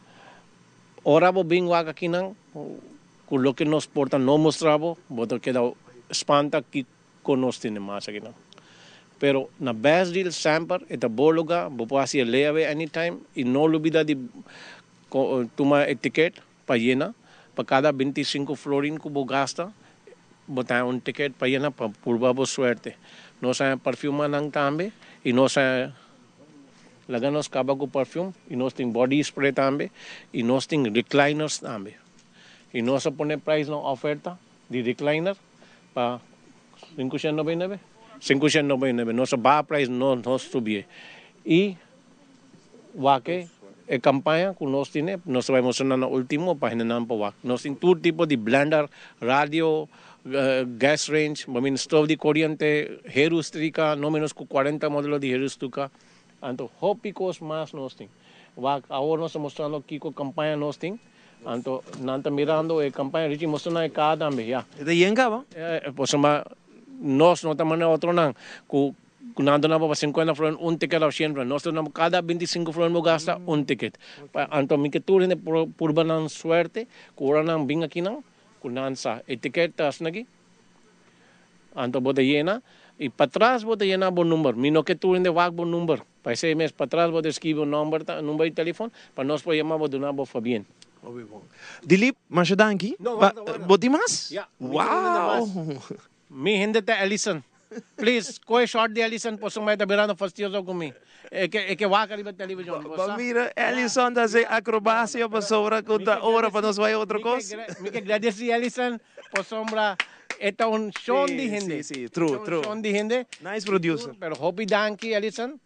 ora bo bin wak akinan, ku loke nos por ta no mustra bo, bo ta keda spanta kiko nos tene mas akinan. Pero na Best Deal semper e ta bo luga, bo por hasi e layaway anytime i no lubida di tuma e ticket pa yena, pa kada 25 florin ku bo gasta, bo ta haña un ticket pa yena pa purba bo suerte. Nos haña perfumanan tambe i nos haña. Laga nos kaba ku perfume i nos tin body spray tambe i nos tin recliners tambe. I nos a pone prijs na oferta di recliner pa 599, 599. Nos a baha prijs no nos subié. I wak e kampaña ku nos tine, nos ta bai mustra nan na ultimo pa hendenan por wak. Nos tin tur tipo di blender, radio, gas range, bo mira stove di koriente, heru strika, no menos ku 40 modelo di heru stuka. Anto hopi kos mas nos tin. Wak awor nos ta mustrando kiko kampaña nos tin. Anto nan ta mirando e kampaña. Richie mustra nan e kaha tambe, ya. E ta yen kaba? Pasobra nos no ta manda otronan ku nan ta duna bo pa sinkuenta florin un tiket òf shen florin. Nos ta duna bo kada bintisinku florin bo gasta un tiket. Anto mi ke tur hende purba nan suerte ku ora nan bin akinan ku nan sa e tiket ta asina aki. Anto bo ta yena y patras bo ta yena bo number. Mi no ke tur hende wak bo number. Pa esey mes patras bo ta skibi bo nomber ta number di telefon pa nos por yama bo duna bo fabien. Hopi bon. Dilip, masha danki. No, warda, warda. Bo tin mas? Ya, mi tin hende mas. Wow! Mi hende ta Ellison. Please, koe short di Ellison pasobra e ta birando fastioso ku mi. E ke e ke wak riba television, bo Bo sa. mira Ellison ta hasi acrobacia pasobra ku ta ora pa nos bai otro kos. Mi ke gradeci Ellison pasobra e ta un shon di hende. Si, si, true, true. E ta un shon di hende. Nice producer. Pero hopi danki Ellison.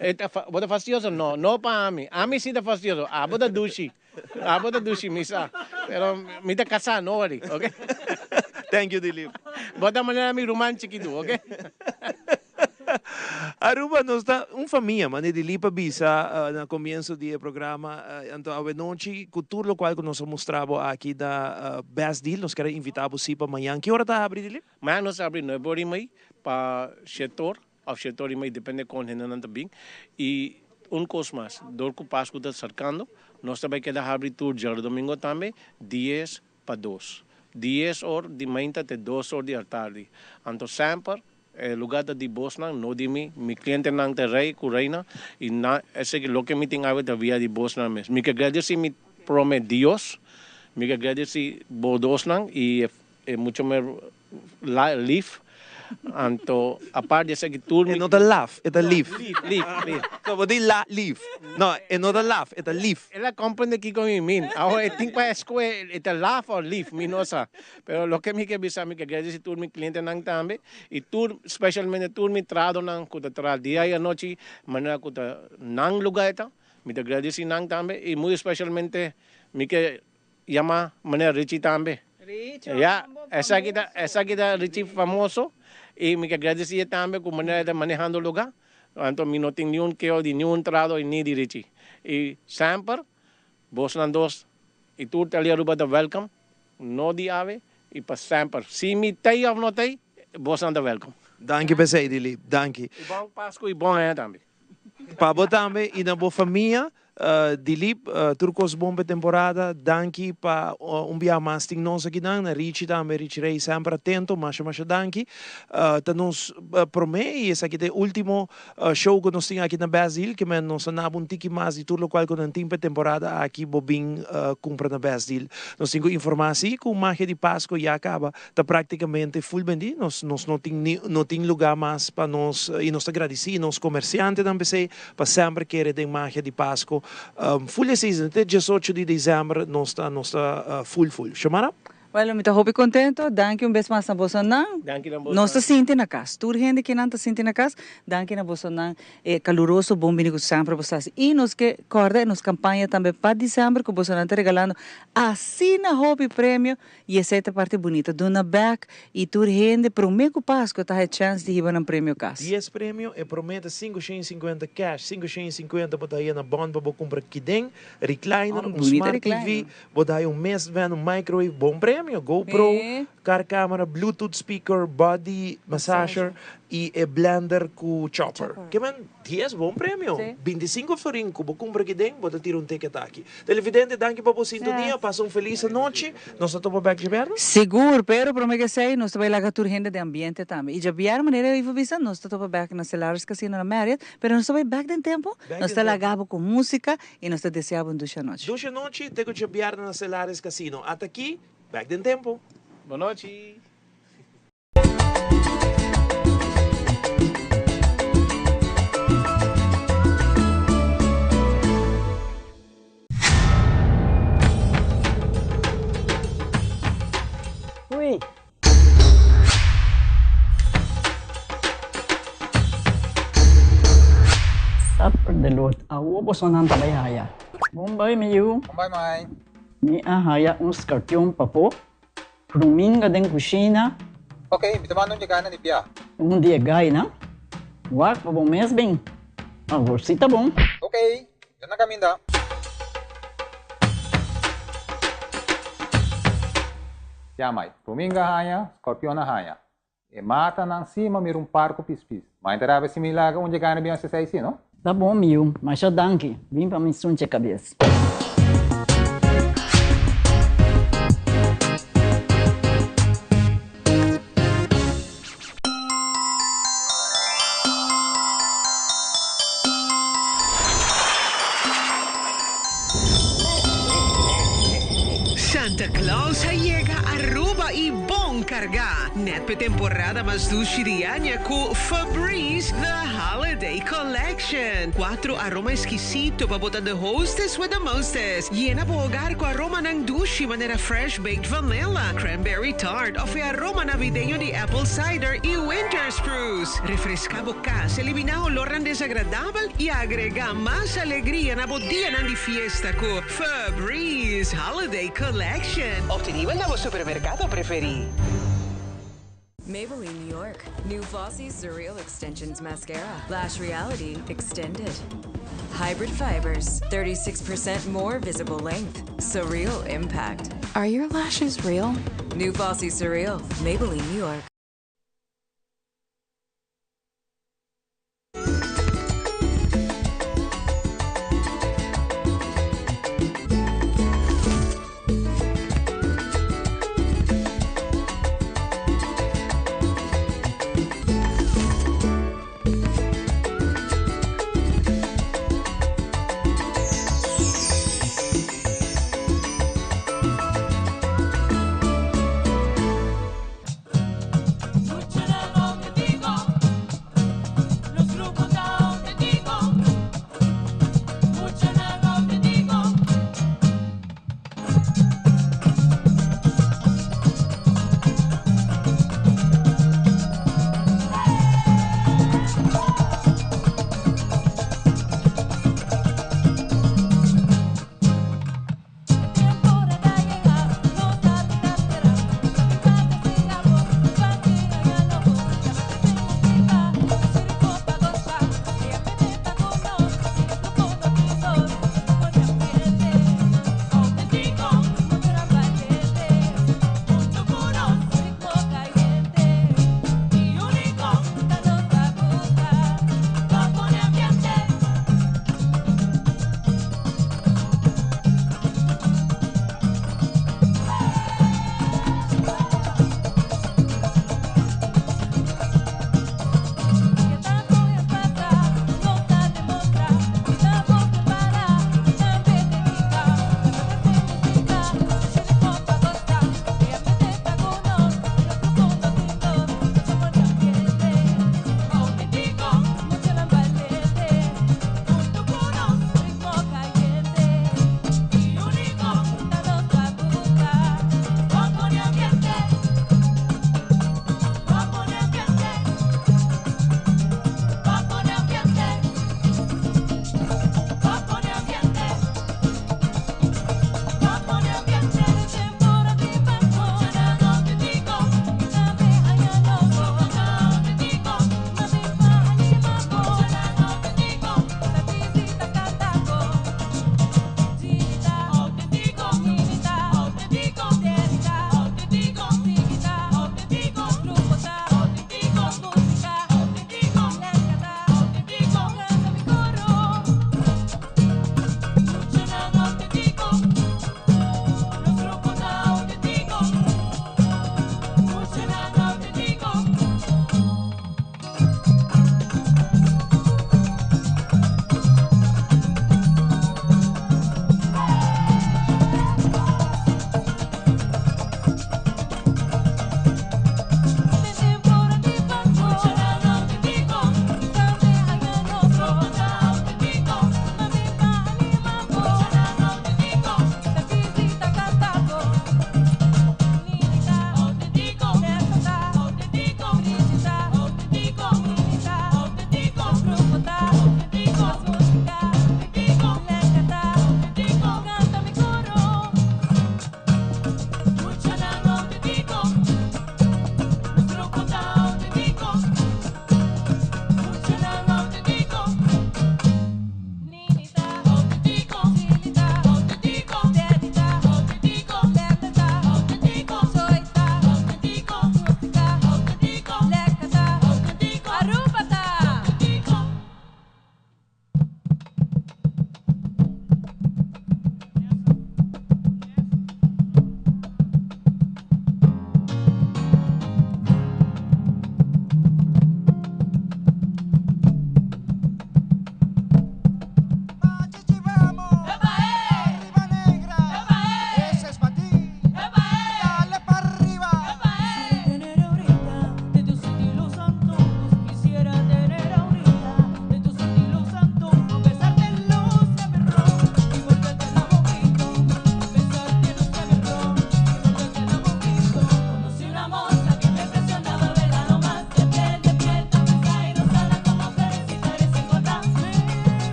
E ta bo ta fastioso? No, no pa ami. Ami si ta fastioso. Abo ta dushi. Abo ta dushi mi sa. Pero mi ta casá, no worry, ok? Thank you Dilip. Bo ta manera mi ruman chikitu, ok? Aruba nos ta un famia, mane Dilip a bisa na comienzo di e programa. Anto awenochi cu tur locual cu nos a mustra bo aki na Best Deal, nos kier a invita bo si pa mañan. Ki ora ta habri Dilip? Mañan nos ta habri nuebe ora y mei pa shete or. Of shete ora y mei, depende con hendenan ta bin. Y un cos mas, dor cu Pascu ta acercando, nos ta bay keda habri tur djarudomingo tambe, dies pa dos. Dies or di mainta te dos or di atardi. Anto semper e lugar ta di bosnan, no di mi. Mi clientenan ta rey cu reina y nan, esaki loke mi tin awe ta via di bosnan mes. Mi ke gradeci mi prome Dios, mi ke gradeci bo dosnan y e mucho mer lief, anto apart di esaki tur mi. E no ta laf, e ta lief. Lief, lief, lief. So bo di la lief. No, e no ta laf, e ta lief. El a comprende kiko mi mean. Awor e tin pa escohe e ta laf of lief, mi no sa. Pero loke mi ke bisa, mi ke gradeci tur mi clientenan tambe y tur, specialmente tur mi trahadonan cu ta traha dia y anochi manera cu ta nan lugar e ta. Mi ta gradeci nan tambe y muy specialmente mi ke Yama manera Richie tambe. Richie, Ya, hombo esaki ta, famoso. esaki ta Richie famoso y mi ke gradeci e tambe cu manera e ta manehando luga. Anto mi no tin niun keo di niun trado y ni di Richie. Y semper bosnan dos y tur Tele Aruba ta welcome, no di awe y pa semper. Si mi tey of no tey, bosnan ta welcome. Danki p'esey, Dilip. Danki. Y bon Pascu y bon aña tambe. Pa bo tambe y na bo famia. Dilip, tur kos bon p'e temporada. Danki pa un bia mas tin nos akinan. Na Richie tambe, Richie Rey semper atento. Masha masha danki. Ta nos prome y esaki ta e ultimo show ku nos tin aki na Best Deal. Ke men nos a naba un tiki mas di tur lokual ku nan tin p'e temporada aki bo bin kumpra na Best Deal. Nos tin ku informa si ku Magia di Pasco ya kaba ta práktikamente full bendí. Nos nos no tin ni no tin lugá mas pa nos i nos ta gradisí nos komersiantenan p'esei pa semper kere den magia di Pasko. Full e season te diesocho di desèmber nos ta nos ta full full. Xiomara? Bueno, mi ta hopi contento. Danki un bes mas na bosonan. Danki na bosonan. Nos ta sinti na cas. Tur hende kinan ta sinti na cas. Danki na bosonan e caluroso bon bini cu semper bo sa haci. Y nos ke corda e nos campaña tambe pa december cu bosonan ta regalando asina hopi premio Y esei ta parti bunita. Duna bek y tur hende prome cu Pascua ta haya chens di hiba nan premio cas. Dies premio, e prome ta 550 cash, 550 bo ta haya na bon pa bo cumpra kiden, recliner, un smart TV, bo ta haya un mist van, un microwave, bon premio, GoPro, car camera, bluetooth speaker, body massager y e blender cu chopper. Ke men Dies bon premio. 25 florin ku bo kumpra aki den, bo ta tira un ticket aki. Televidente, danki pa bo sintonia. Pasa un felis anochi. Nos ta topa bek djabièrnè? Sigur, pero prome ke esei nos ta bai laga tur hende den ambiente tambe. I djabièrnè, manera Ivo bisa, nos ta topa bek na Celaris Casino na Marriott, pero nos ta bai bek den tempu. Nos ta laga bo ku musika i nos ta desea bo un dushi anochi. Dushi anochi, te ku djabièrnè na Celaris Casino. Ata aki, bek den tempu. Bonochi. Ui. Sapperdeloot, awo bosonan ta bai haya. Bon bai, mi yu. Bon bai, mai. Mi a haya un skarpion pafó, Ruminga den kushina. Ok, mi ta manda un dje na di bia. Un di e gainan. Wak pa bo mes bin. Awor si ta bon. Ok, mi ta na kaminda. Ya mai, ruminga haña, skorpion a haña. E matanan si ma mira un par ku pispis. Mai ta rabia si mi laga un dje gaina bin hasi esei si, no? Ta bon mi yu, masha danki. Bin pa mi sunche kabes. Santa Claus a yega Aruba y bon carga! Net p'e temporada mas dushi di aña cu Febreze The Holiday Collection. Cuatro aroma exquisito pa bo ta the hostess with the mostest. Yena bo hogar cu aromanan dushi manera fresh baked vanilla, cranberry tart of e aroma navideño di apple cider y winter spruce. Refresca bo cas, elimina olornan desagradabel y agrega mas alegria na bo dianan di fiesta cu Febreze Holiday Collection. Obtenibel na bo supermercado preferi. Maybelline New York. New Flossy Surreal Extensions Mascara. Lash Reality Extended. Hybrid fibers. 36% more visible length. Surreal impact. Are your lashes real? New Flossy Surreal. Maybelline New York.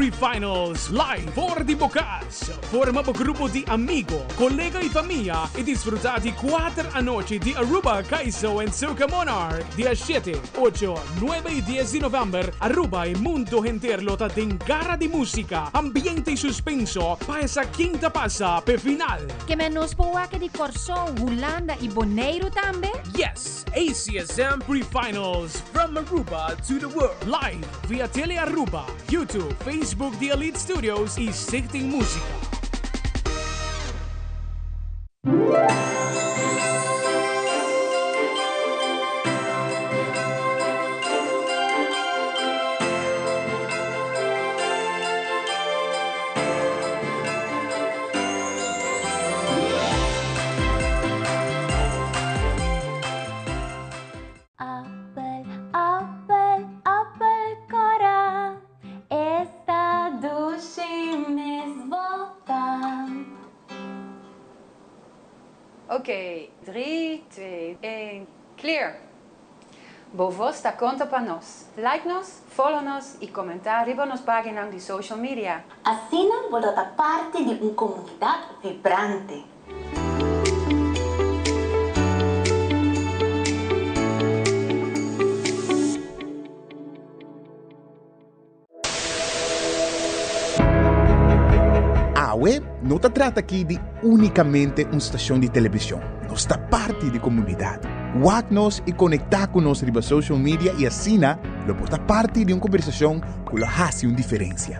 Pre-Finals live for di bo cas. Forma bo grupo di amigo, colega y famia y disfruta di cuater anochi di Aruba Kaiso and Soca Monarch dia shete, ocho, nuebe y dies di november. Aruba y mundo henter lo ta den gara di musica, ambiente y suspenso pa esa ken ta pasa p'e final. Ke men nos por wak di Kòrsou, Hulanda i Boneiru tambe? Yes! ACSM Pre-Finals from Aruba to the world live via Tele Aruba, YouTube, Facebook di Elite Studios y Stichting Musica. Appel, appel, appel cora, esta dushi mes bota. Oké, 3, 2, 1, clear! Bo voz ta conta pa nos. Like nos, follow nos y comenta riba nos pagina di social media. Asina bo lo ta parti di un comunidad vibrante. Awe no ta trata aki di únikamente un stashon di televishon. Nos ta parti di komunidat. Wak nos i konektá ku nos riba social media i asina lo por ta parti di un kombersashon ku lo hasi un diferensia.